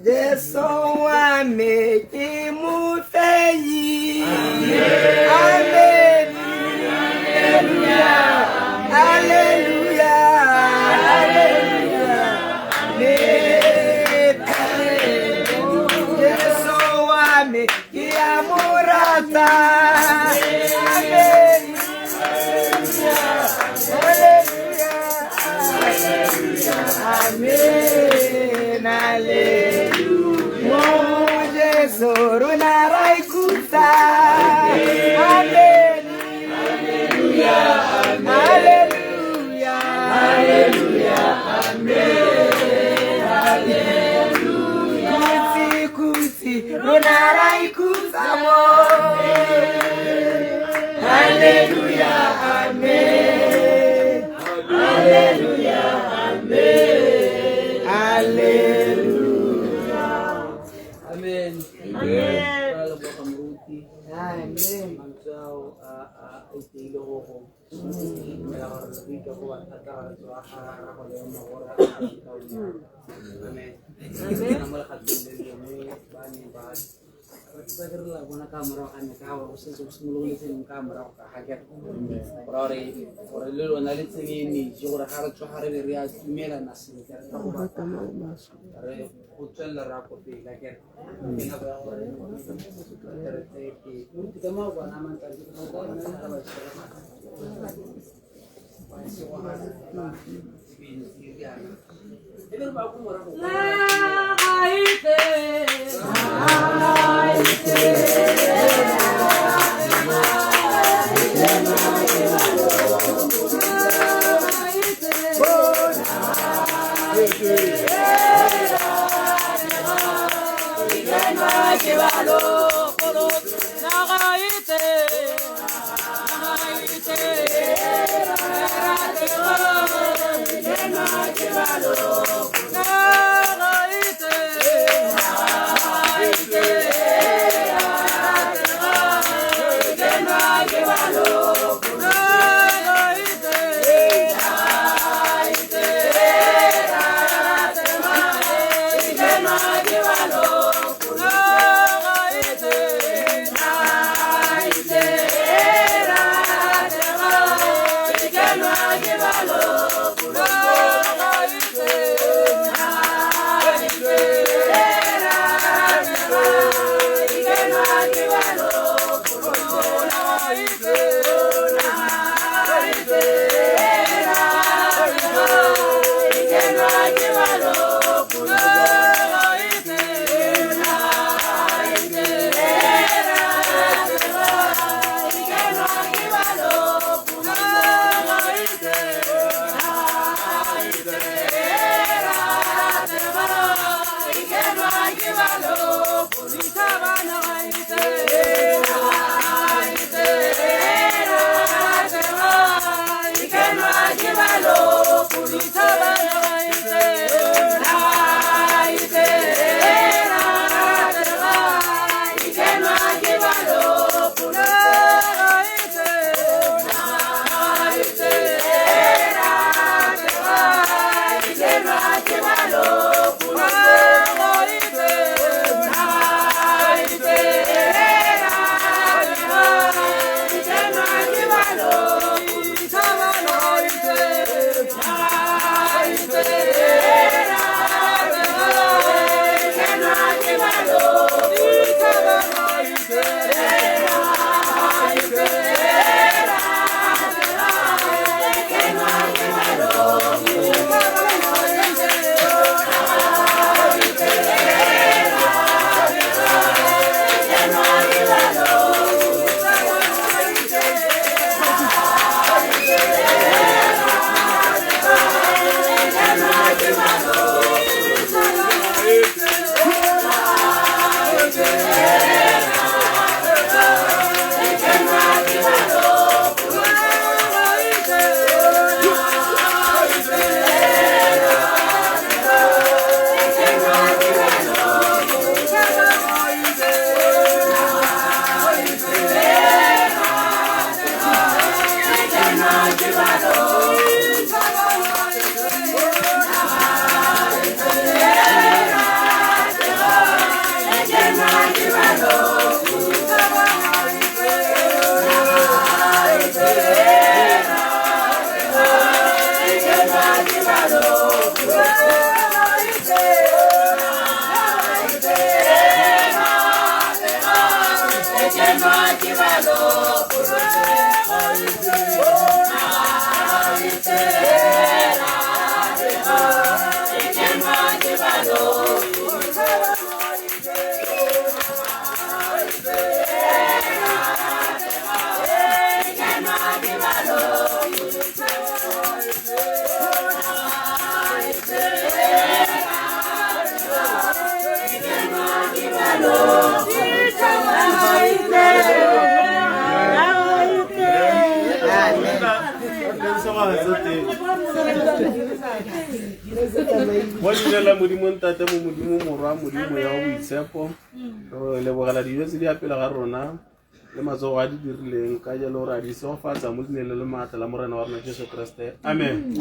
Jesu wa me ke mofenyi. Amen. Hallelujah. Hallelujah. Hallelujah. Jesu wa me ke a mo rata. Amen. Hallelujah. Amen. Hallelujah. Mo Jesu rona ra ikhutsa. Amen. Hallelujah. Hallelujah. Amen. Hallelujah. Khutsi khutsi rona ra ikhutsa mo. Hallelujah. Amen. Hallelujah. Amen. Hallelujah. Amen. Amen. Ra leboga moruti. Amen. Mantswe ao a iteile go go dumela gore re buike go ba thata ga tswa ga ra go lema gore a ka o Amen. Amen. Mo legatong le lengwe ba ne ba ba direla bona ka morago ga me ka gore go setse go simologile sengwe ka morago ka ga kere gore gore le lona le tsenye energy gore ga re tsoga re be re a tumelana sentle re tla go batla re go tswelela re ya ko pele akere ke nako ya gore re tseye pele moruti ka maobane a mantsatsi ke go bona ga ba ba e be re ba ko morago Amen. Mo leina la Modimo Ntate, mo Modimo Morwa, Modimo ya boitshepo, re lebogela dijo tse di ya pele ga rona le matsogo a di dirileng ka jalo re a di segofatsa mo leineng le le maatla la Morena wa rona Jesu Kriste. Amen.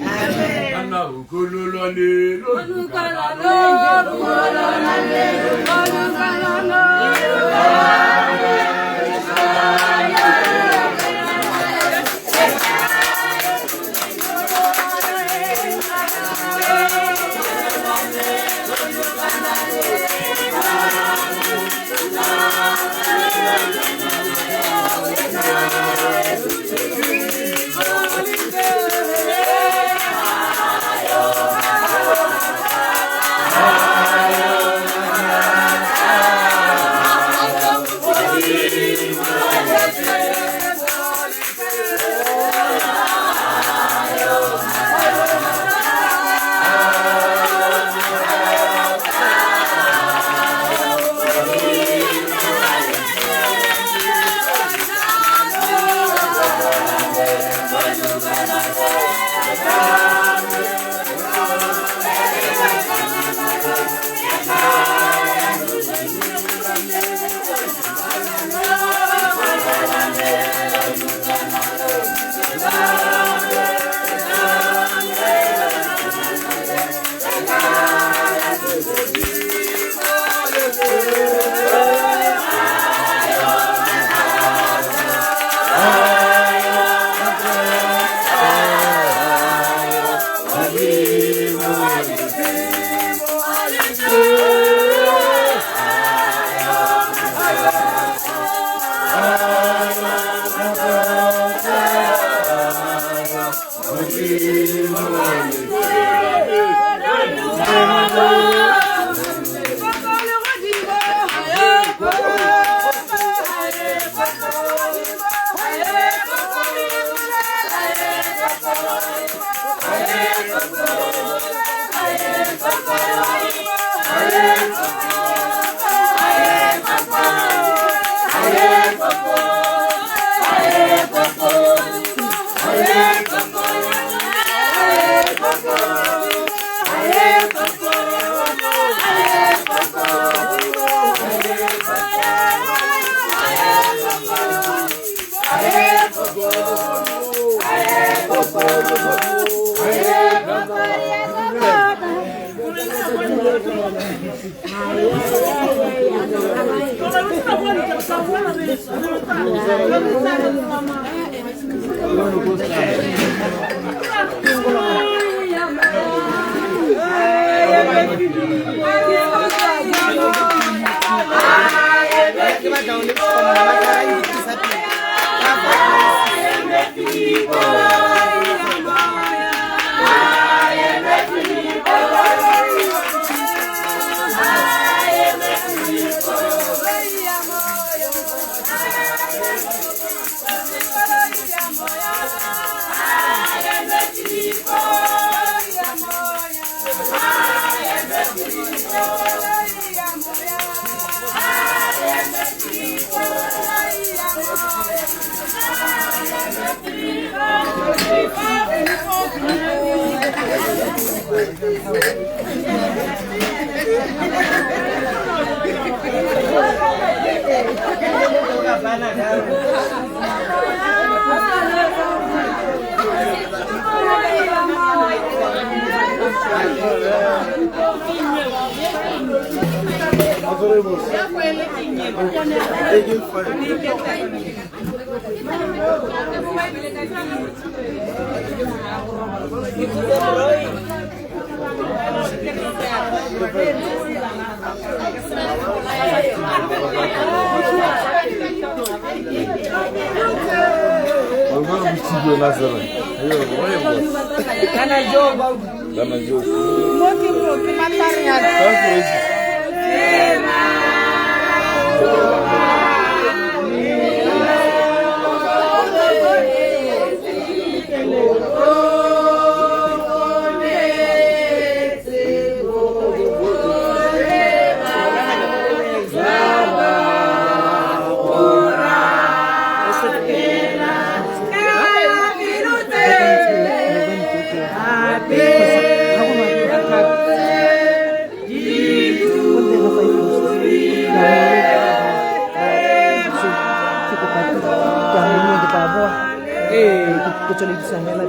tsweledisa hela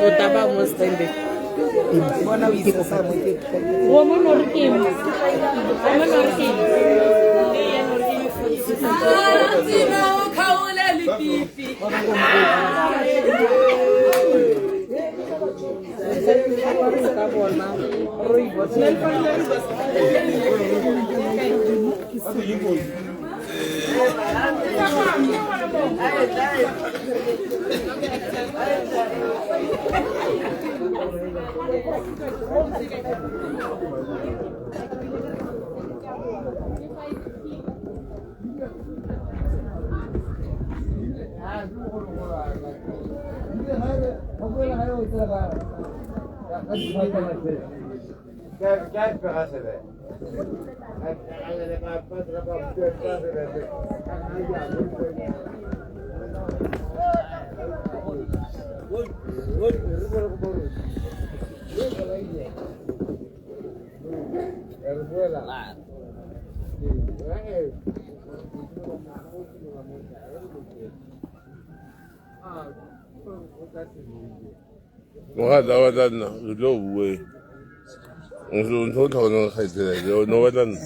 O taba mo stand. Bona o Ke kopa Mogatla wa tla nna re tlo bue ntho o tlhokanang kgaitsela o ne o batla nna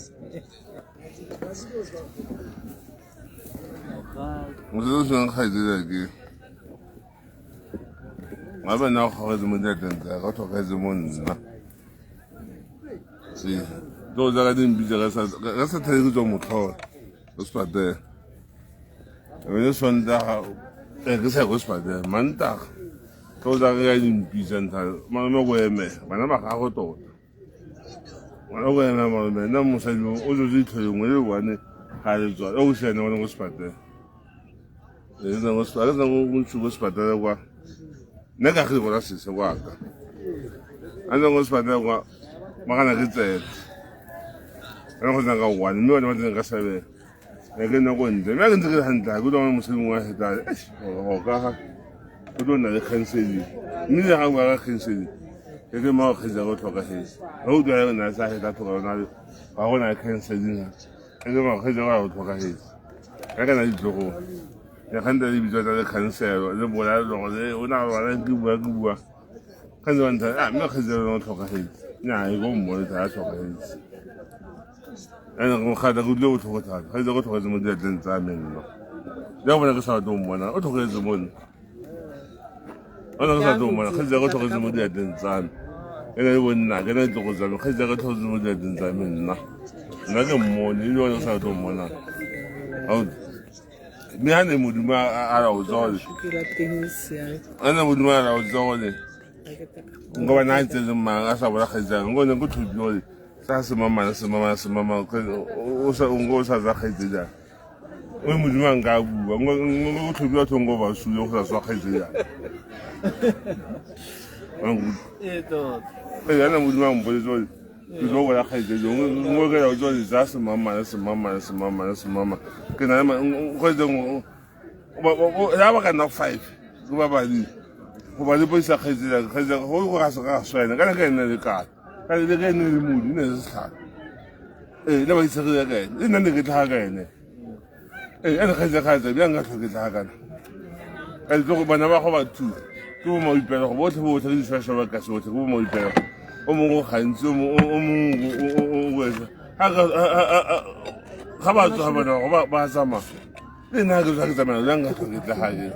motho o tshwanang kgaitsela ke gape nna o kgogetse mo diatleng tsa ka o tlhokagetse mo nna se tlo tsa ka dimpitse ka sa thale ke tswa motlhola ko sepatela ene Sontaga ke sa ko sepatela Mantaga tlo tsa ka dimpitsa ntha malome ko eme bana ba gago tota ngwana ko eme malome nna mosadi o tsotse ditlho lengwe le one ga le tswa o siane gone ko sepatela ko sepatela kwa nna ka gile gona sese kwa ka a ntse ko sepatela kwa ba gana ke tsela ene go tsena ka one mme bone ba tsene ka 7 e ke nna ko ntle mme a ke ntse ke le hantle ga ke utlwa mosadi mongwe a feta go ka ga o tlo nna le counseling mme le ga bua ka counseling ke ke mao kgetsa go tlhokagetse ga utlwa ya nna sa feta tlhoka ona ga go na counseling ke ke mao kgetsa go tlhokagetse ka kana ditlogong ya kgante le bitswa tsa le counselo le bola le le o na bana ke bua ke bua ka ntse ba ntha a mme kgetsa go tlhokagetse nya e go mmone tsa tlhokagetse ene go gata go dile botlhoko thata ga itse go tlhokagetse mo diatleng tsa me nna ja bona ke sa batle go mmona o tlhokagetse mo nna o ne ke sa batle go mmona kgetsa go tlhokagetse mo diatleng tsa me ene le bonna ke na ditlogo tsa me kgetsa go tlhokagetse mo diatleng tsa me nna nna ke mmone ebile bona ke sa batle go mmona mme ga ne Modimo a laotse gore a ne Modimo a laotse gore nka ba na tsetse mang a sa bola kgaitsang nko ne ko tlhopile gore sa semamana semamana semamana o sa nko o sa tsa kgaitse jang o Modimo a nka bua nko tlhopile batho nko ba sule go sa tswa kgaitse jang ee ana Modimo a mpoletse gore ke tlo bola kgaitse jo nko ke laotse gore tsa semamana semamana semamana semamana ke na le kgaitse ya ba ka nna 5 ke ba badile go ba le poisa kgaitse jang kgaitse go go ga se ga swena kana ka ene le ka ka le ka ene le modi ne se tlhaka ee le ba itsegile ka ene le nna ne ke tlhaga ka ene ee ene kgaitse kgaitse bjang ka tlhoke tlhaga kana ka ditlo go bana ba go ba thu ke bo maipelego botlhe botlhe le diswaswa ba ka se botlhe ke bo maipelego o mongwe gantsi o mongwe o etsa ga ba tsoga bana ba ba tsamaya le nna ke tla ke tsamaya jang ka tlhoke tla gake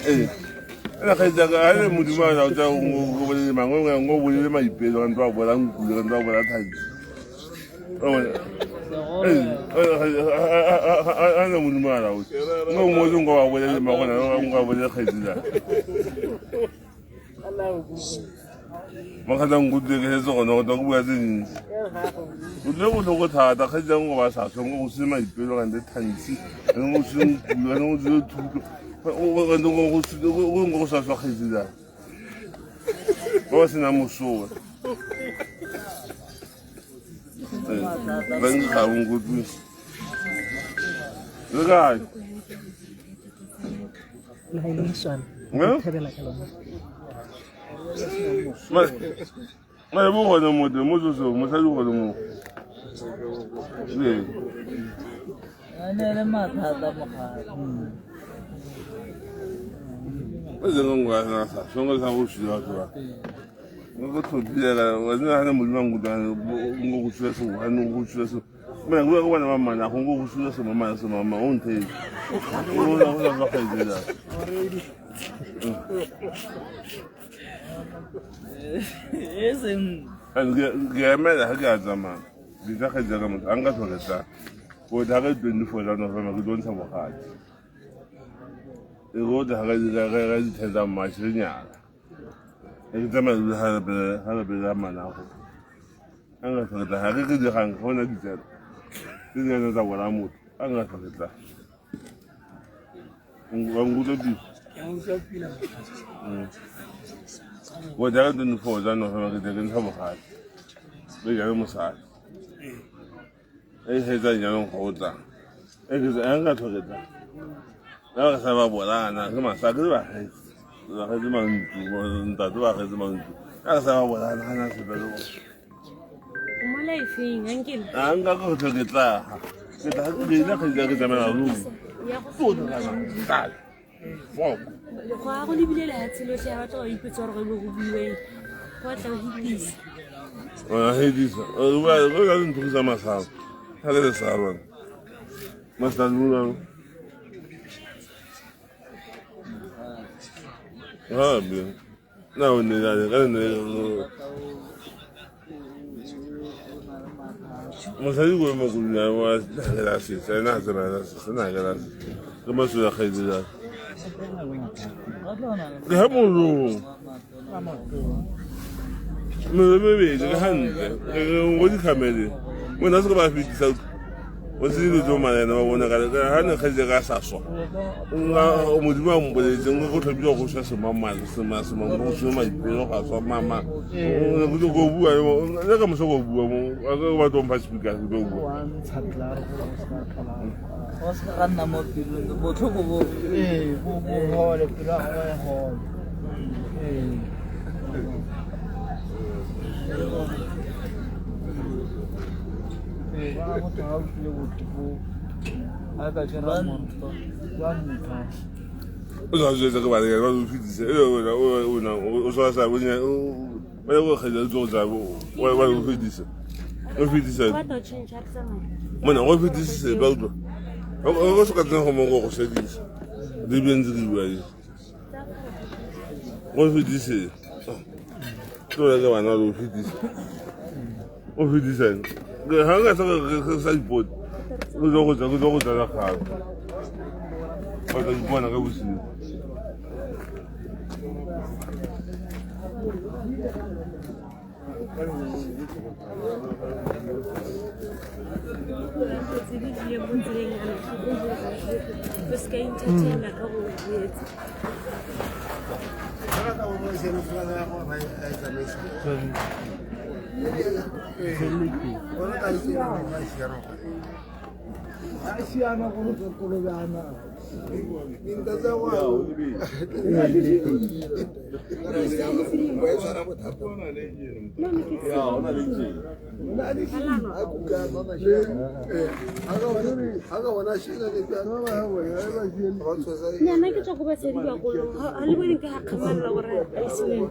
ee ena kgaitsa a le Modimo a tsa go bolele mangwe ngo bolele maipelo ka ntwa bola nkule ka ntwa bola thantsi a le Modimo a laotse ngo ngotse ngo ba bolele magona ngo ba bolele kgaitse jang Makgatla nkutlwe ke setse gone go tla go bua tse dintsi o tlile botlhoko thata kgaitsang go ba sa tlhong go se maipelo kante thantsi go se nkulo kante go se thuto kante go go sa swa kgaitse jang ba ba sena mosola ba ga o nkutlwe le kae le ga e le moswana thabela ka lona mare bo gone mo teng mo tsosong mosadi gone mo ee a ne le mathata mogala. O se ngo ga sa songo sa go shula ba. Ngo tlhophile wa nna na modimo ngo ngo go shula se wa no go shula se. Mna go go na mama na go go shula se mama se mama o nthe. O na go na ga dira. E seng. Ke emela ga ke a tsamaya. Bitsa ga jaaka motho a nka tlhoke tla. O tla ga 24 tsa November ke tlo ntsha bogadi. E go tla ga ga di 10 tsa March re nyala. E ke tsamaya le ga le pele ga manago. A nka tlhoke tla ga ke ke digang ga ona ditsela. Tse di kana tsa bona motho a nka tlhoke tla. Wa nkutlwa pila. Ke a utlwa pila. O tla ga 24 tsa November ke tla ke ntsha bogadi. Le jalo mosadi. E hetsa jaanong go tla. E ke a nka tlhoke tla. Ka re sa ba bolana ke masaka ke ba getse. Ba getse mantlo, ntate ba getse mantlo. Ka re sa ba bolana ga na sepe le. O mo lifeng, uncle? A nka go tlhoke tla. Ke tla ke ile ga ke tsamaya ruri. Ya go Tla. Fok. Go a go lebile lehatshe lotlhe a batla go ipotsa gore go buiweng. Go batla go hitisa. O hitisa. O ba go ka nthusa masala. Ga ke le sa rona. Masala lula. Ah bien. Na o ne la ne ne. Mosadi ko mo go dula wa la se se na se na se na ga se. Ke mo se ga dira. Ke ha mo lo. Me me be ke hantle. Ke go di khamele. Mo na se go ba fitisa. O se dilo tso malena ba bona ka ga ne ga ga sa swa. Nga modimo a mpoletse ngo go tlhophile go swa se mama se ma se mama go swa maipelo ga swa mama. O go go bua le ka moso go bua mo ka ba tlo mpha speaker go bua. Go se ga nna mo pelong botlhoko bo ee bo bo hole pelo ya gagwe e hole. Ee. Ee, bona motho ga utlwile botlhoko a ka tshwara motho jwa ntho. O sa jwetsa ke bana ba o fitise e wena o na o sa sa o nya o ba go kgela tso tsa o ba o fitise. O fitise. Ba tlo change re tsamaya. Mona o fitise ba utlwa. O go se ka tsena go mo go go sedisa. Di bentse di bua di. O fitise. Tlo ke bana o fitise. O fitise. Ga ga sa ga sa ipot. O go go tsa go go tsa ga. Ba tla ipona ka bosigo. Tse di tlileng mo tseleng ya me, go se ka entertaina ka go etsa. Nna ke tswa go basadi bagolo ga le bone ke gakgamalela gore a isileng.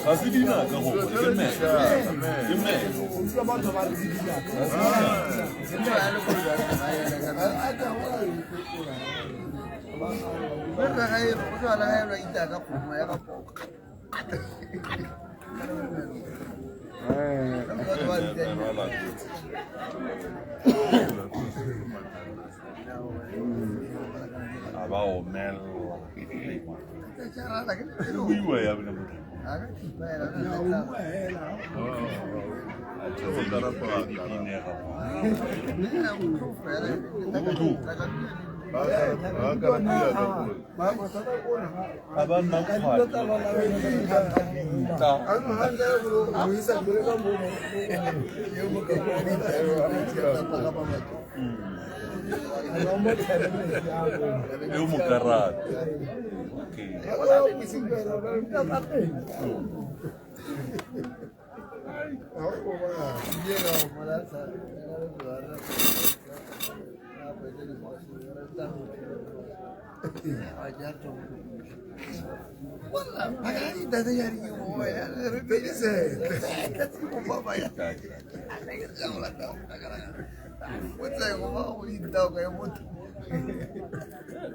Ga se dinaka gongwe ke meno ke meno. A ba omelela buiwa ya bone motho Eo mokarate. Okay.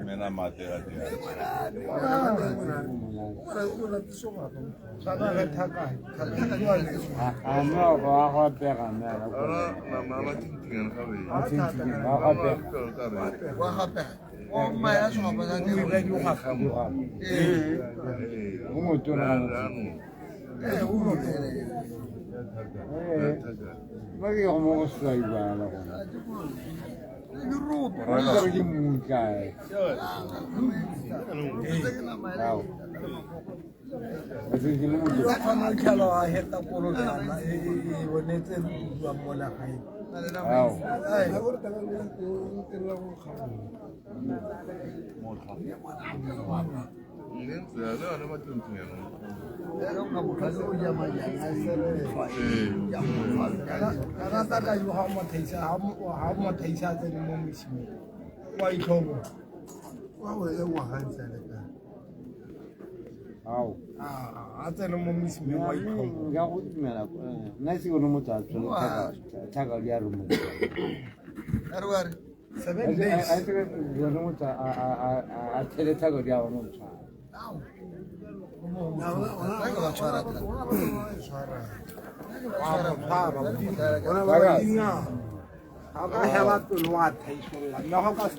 Mena matera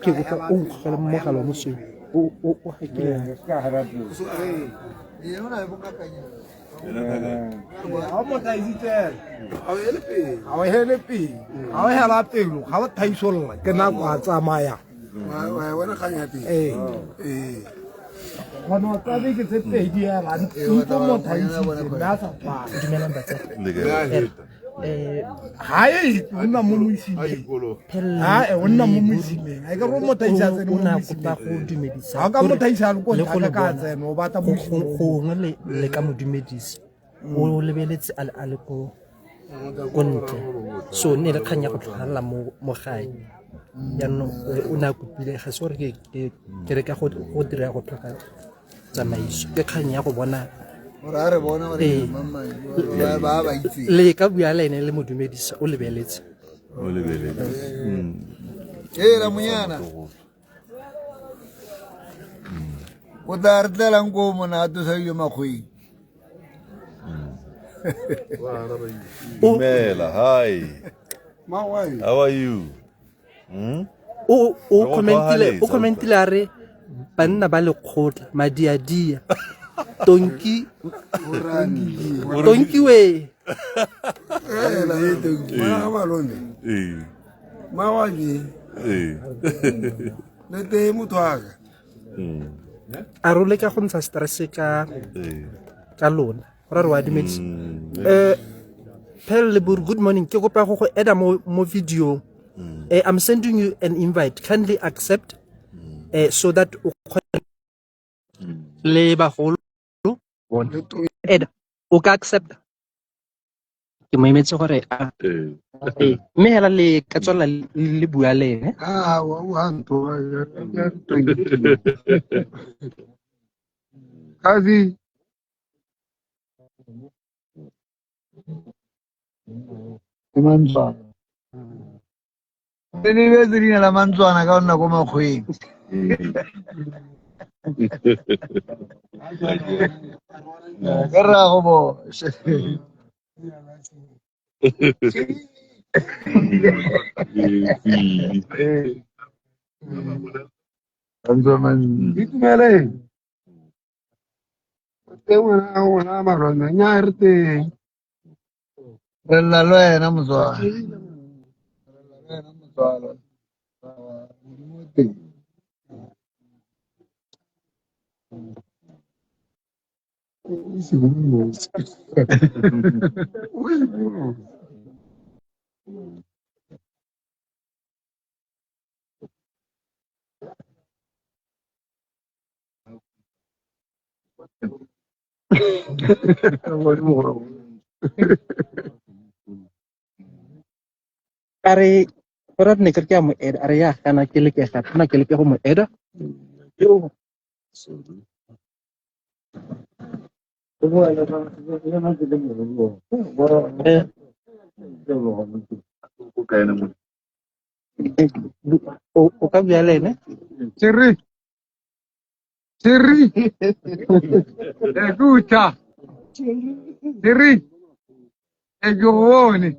Ke kopa o nkgogele mogala wa mosweu o hakile. Ga o hele pele, ga o hela pelo, ga o thaisolola ke nako a tsamaya. Ee, kgona tsa beke tse pedi hela ntse motho a isitse mme a sa tshwara. Dumelang batsadi. Ga e o nna mo mosimeng, a o nna mo mosimeng, a ke re motho a ise a tsene mo O ne a mosimeng. kopa go dumedisa Ga o ka motho a ise a le ko le go ntle le ka bona. tsena o batla mosimeng. Gongwe le ka mo dumedisa, o lebeletse a le a le ko ntle, so ne le kgang ya go tlhogalela mo gae. Jaanong o ne a kopile, ga se gore ke re ka go dira go tlhoka tsamaiso, ke kgang ya go bona Ee. Le ka bua le ene le mo dumedisa, o lebeletse. O lebeletse. Ee, monyana. O tla re tlelang ko monate o sa ile makgweng. Dumela, hi. How are you? Hmm? O Re go commentile, o tlhoahaletsa, commentile a re banna ba lekgotla madiadia tonki tonki we. Ee. Ee. Le teng motho wa ka. A re o leka go ntsha stress ka lona gore re wa dumedisa. Phel Leburu, good morning. Ke kopa go eda mo video. I'm sending you an invite. Kindly accept so that o kgone le bagolo bone. Eda, o ka accept. Ke mo emetse gore a ee. Mme hela le ka tswelela le bua le ene. Ah, wa wa ntho. Kazi. Ke mantswana. Le lebetse leina la mantswana ka o nna ko makgweng. Ke rra go bo. Mantswana. Itumele. Teng ngwana ngwana malwana nya re teng. Re lla le wena motswala. Re lla le wena motswala. Modimo o teng. O simolotse. O simolotse. A re go ra ne ke re ke a mo eda, a re ya gana ke leke gape, nna ke leke go mo eda. Yo. O ka bua le ene? Thierry. Thierry. Ekuta. Thierry. E ke go bone.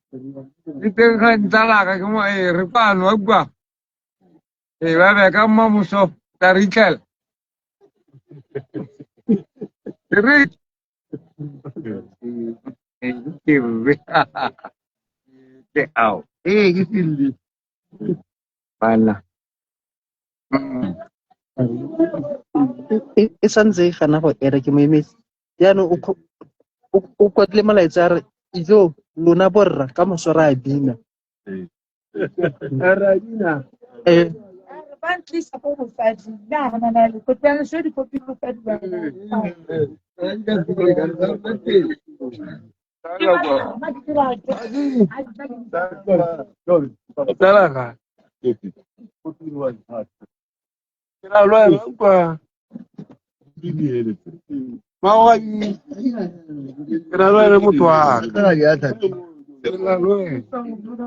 Ke teng ga ntsalaka ke mo e re kwano wa bua. E ba be ka mmamoso tla re itlhela. Thierry. Thierry. Ke ao. E ke Cindy. Bana. E santse e gana go eda ke mo emetse. Jaanong o kwadile molaetsa a re ijo lona borra ka moso re a bina. Re a bina. Eh. Ba ntlisa ko mosading nna ga gona na le kopiana so dikopi mosadi ba Tsala ga. Ke ra lwela kwa. Maoga ke ra lwela motho wa ka. Ke ra lwela.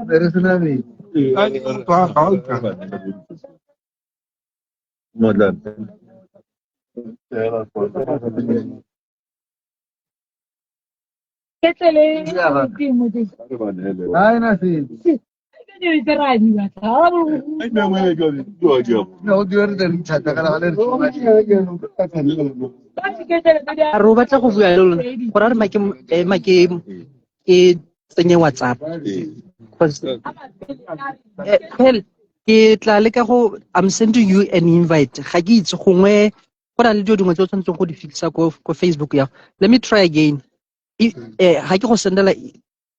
Re sena metsi. A ke motho wa ka wa utlwa. Ketlele temo di. Ga ena sepe. Ke di tse ra di batla. Ne go dira re tla re itshata ka lebaka le re Ba se ketlele tse di A re o batla go bua le lona gore a re ma ke ke tsenye WhatsApp. 'Cause, Phel, ke tla leka go I'm sending you an invite. Ga ke itse gongwe go na le dilo dingwe tse o tshwanetseng go di fixa ko Facebook ya. Let me try again. Ga ke go sendela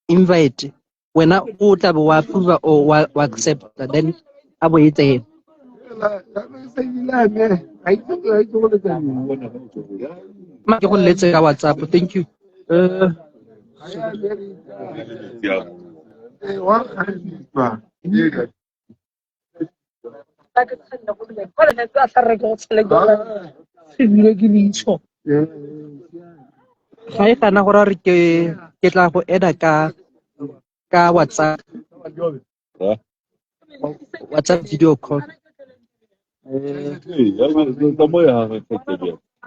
invite wena o tla be wa approve or wa accept then a bo e tsena. Ma ke go letse ka WhatsApp. Thank you. Ga e gana gore re ke tla go eda ka WhatsApp. WhatsApp video call.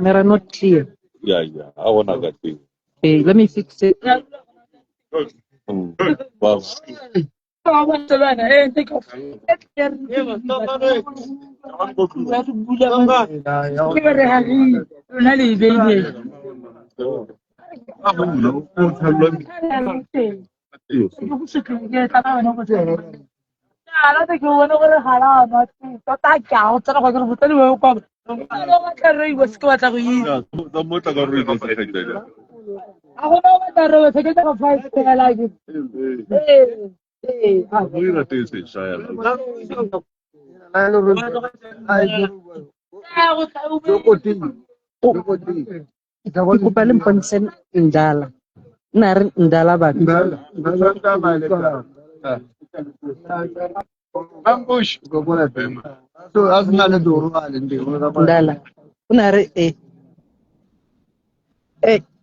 Mera not clear. Yeah, I wanna get it. Okay, let me fix it. Wow. Go dira tee sešwa yana. Ke kopa le mpontshe Ndala. Nna re Ndala batho. Ndala. O ne a re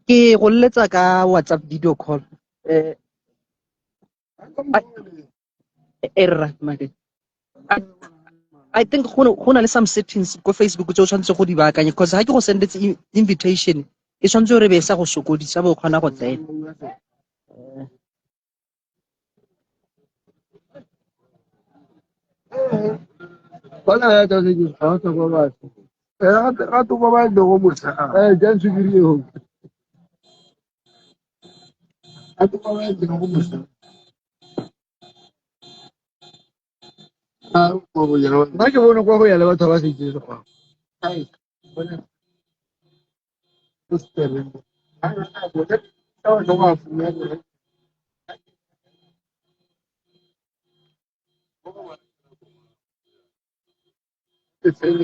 ke go leletsa ka WhatsApp video call. Rra madi. I think go na le some settings ko Facebook tse o tshwanetse go di baakanya because ha ke go sendetse invitation e tshwanetse gore e be e sa go sokodisa bo o kgona go tsena. Nna ke bone kwa go ya le batho ba se itse go.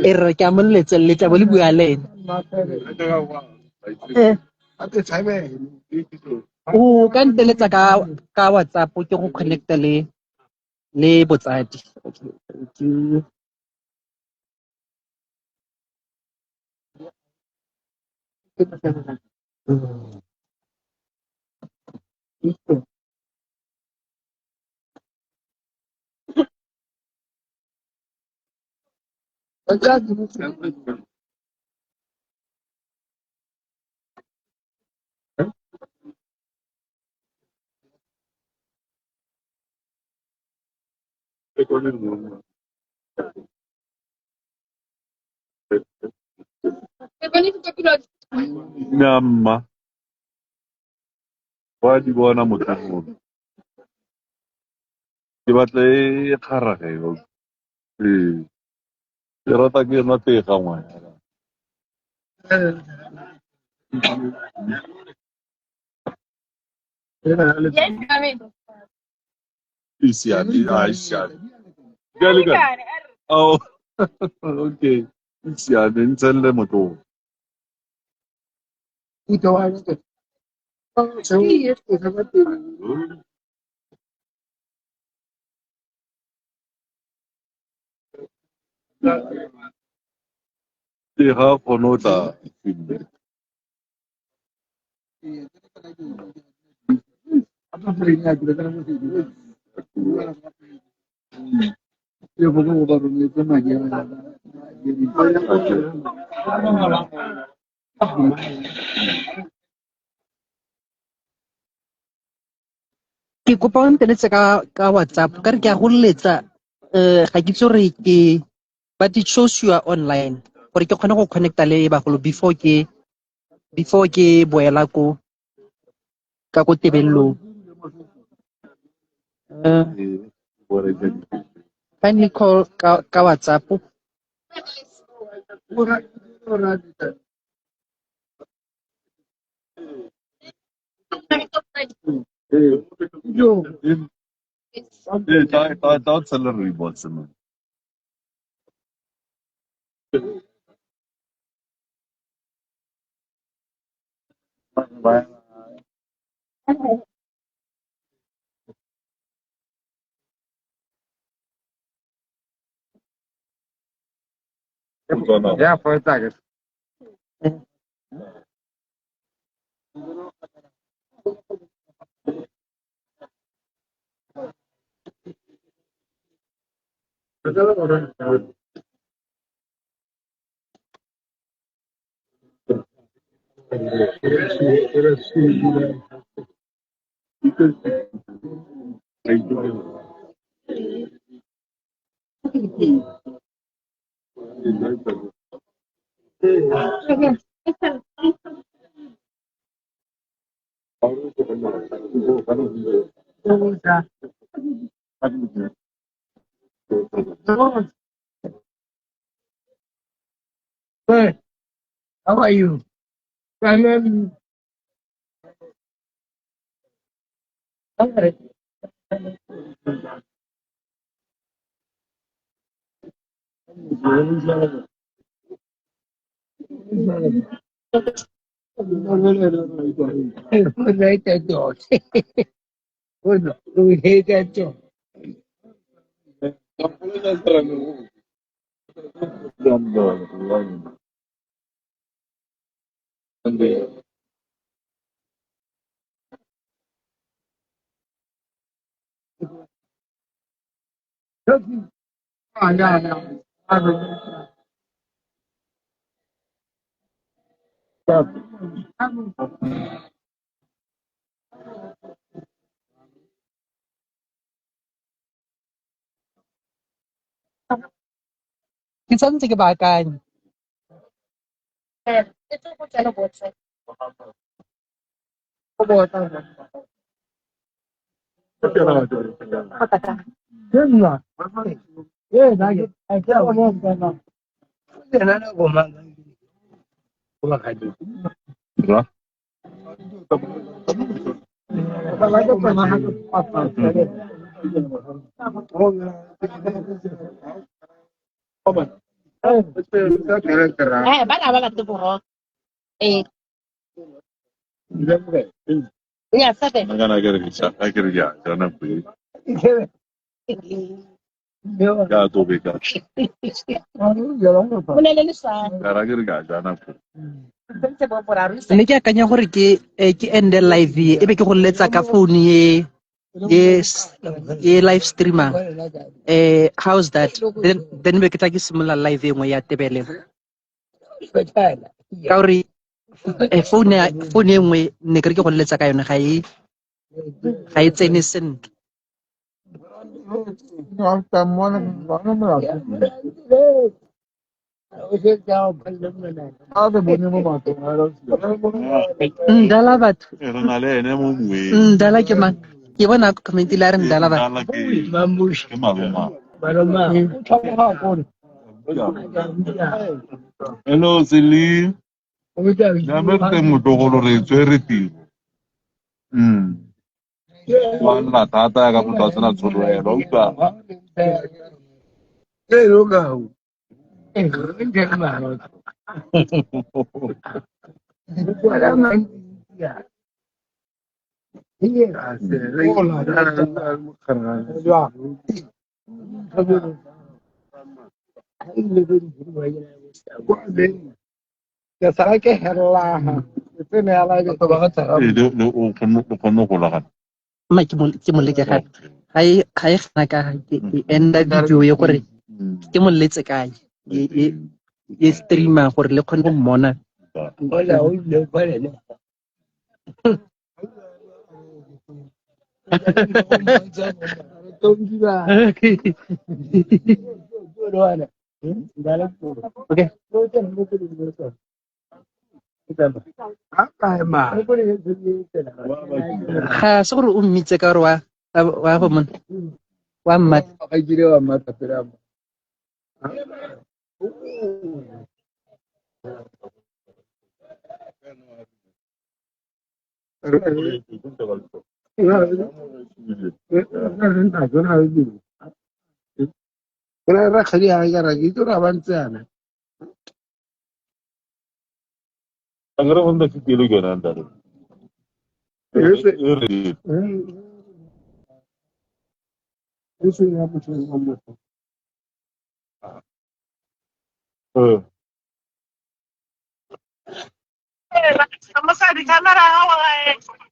E rra ke a mo letsa bo le bua le ene. O ka nteletsa ka WhatsApp ke go connecta le botsadi. Okay, thank you. Nnyaa mma, wa di bona motlhagolo. Ke batla e kgarage eo. Ee. Ke rata ke nwa tee gangwe. E siame, a e siame. Di a lekana? Oh, okay. E siame, ntshelle motlogo. Ee, ga a kgone go tla. Ke kopa o nteletse ka WhatsApp ka re ke a go letsa ga ke itse gore ke but it shows you are online gore ke kgone go connecta le bagolo before ke boela ko ka ko tebellong. Kindly call ka WhatsApp. Ee, tla o tshele rooibos man. Yeah, for a second. Hey, how are you? I'm Ke santse ke baakanya. Bana ba batle boroko. Ee. Ya sabe. Nna kana ke re ke sa- ke re ke a ja nako e. Ke a tobeka. Bolele leswana. Ka ra ke re ke a ja nako. Sentse bo boraro. Ne ke akanya gore ke ke ende live e, e be ke go letsa ka phone ye ye ye live streamer. How's that? Then be ke tla ke simolola live e nngwe ya tebelelo. Ka gore phone ya phone e nngwe ne ke re ke go letsa ka yone ga e tsene sentle. Ndala batho. Re na le ene mo moeng. Ndala ke mang? Ke bona comment la re ndala batho. Ndala ke maloma. Hello Seli. Nna re teng motlogolo re tswere tiro. Wa nna thata ya ka motho a sena tshologelo utlwa. Ee, le o kgonne go golagana. Mma ke mo leke gape. Ga e gana ka ke enda video ye gore ke mo letse kae e streamer gore le kgone go mmona. Okay. Ga se gore o mmitse ka gore wa go mona wa mmatla. Akere go nna ke ke yone ntate. E re Mosadi camera ya gago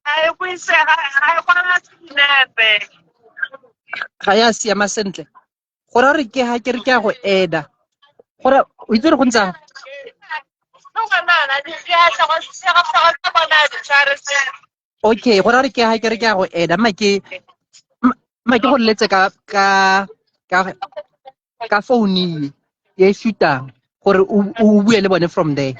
ga e buise ga e kwana senepe. Ga ya siama sentle. Gore re ke ha ke re ke a go eda. Gore o itse re go ntse. Okay, gore re ke ha ke re ke a go eda mma ke go letse ka ka ka ka phone ye shootang gore o bue le bone from there.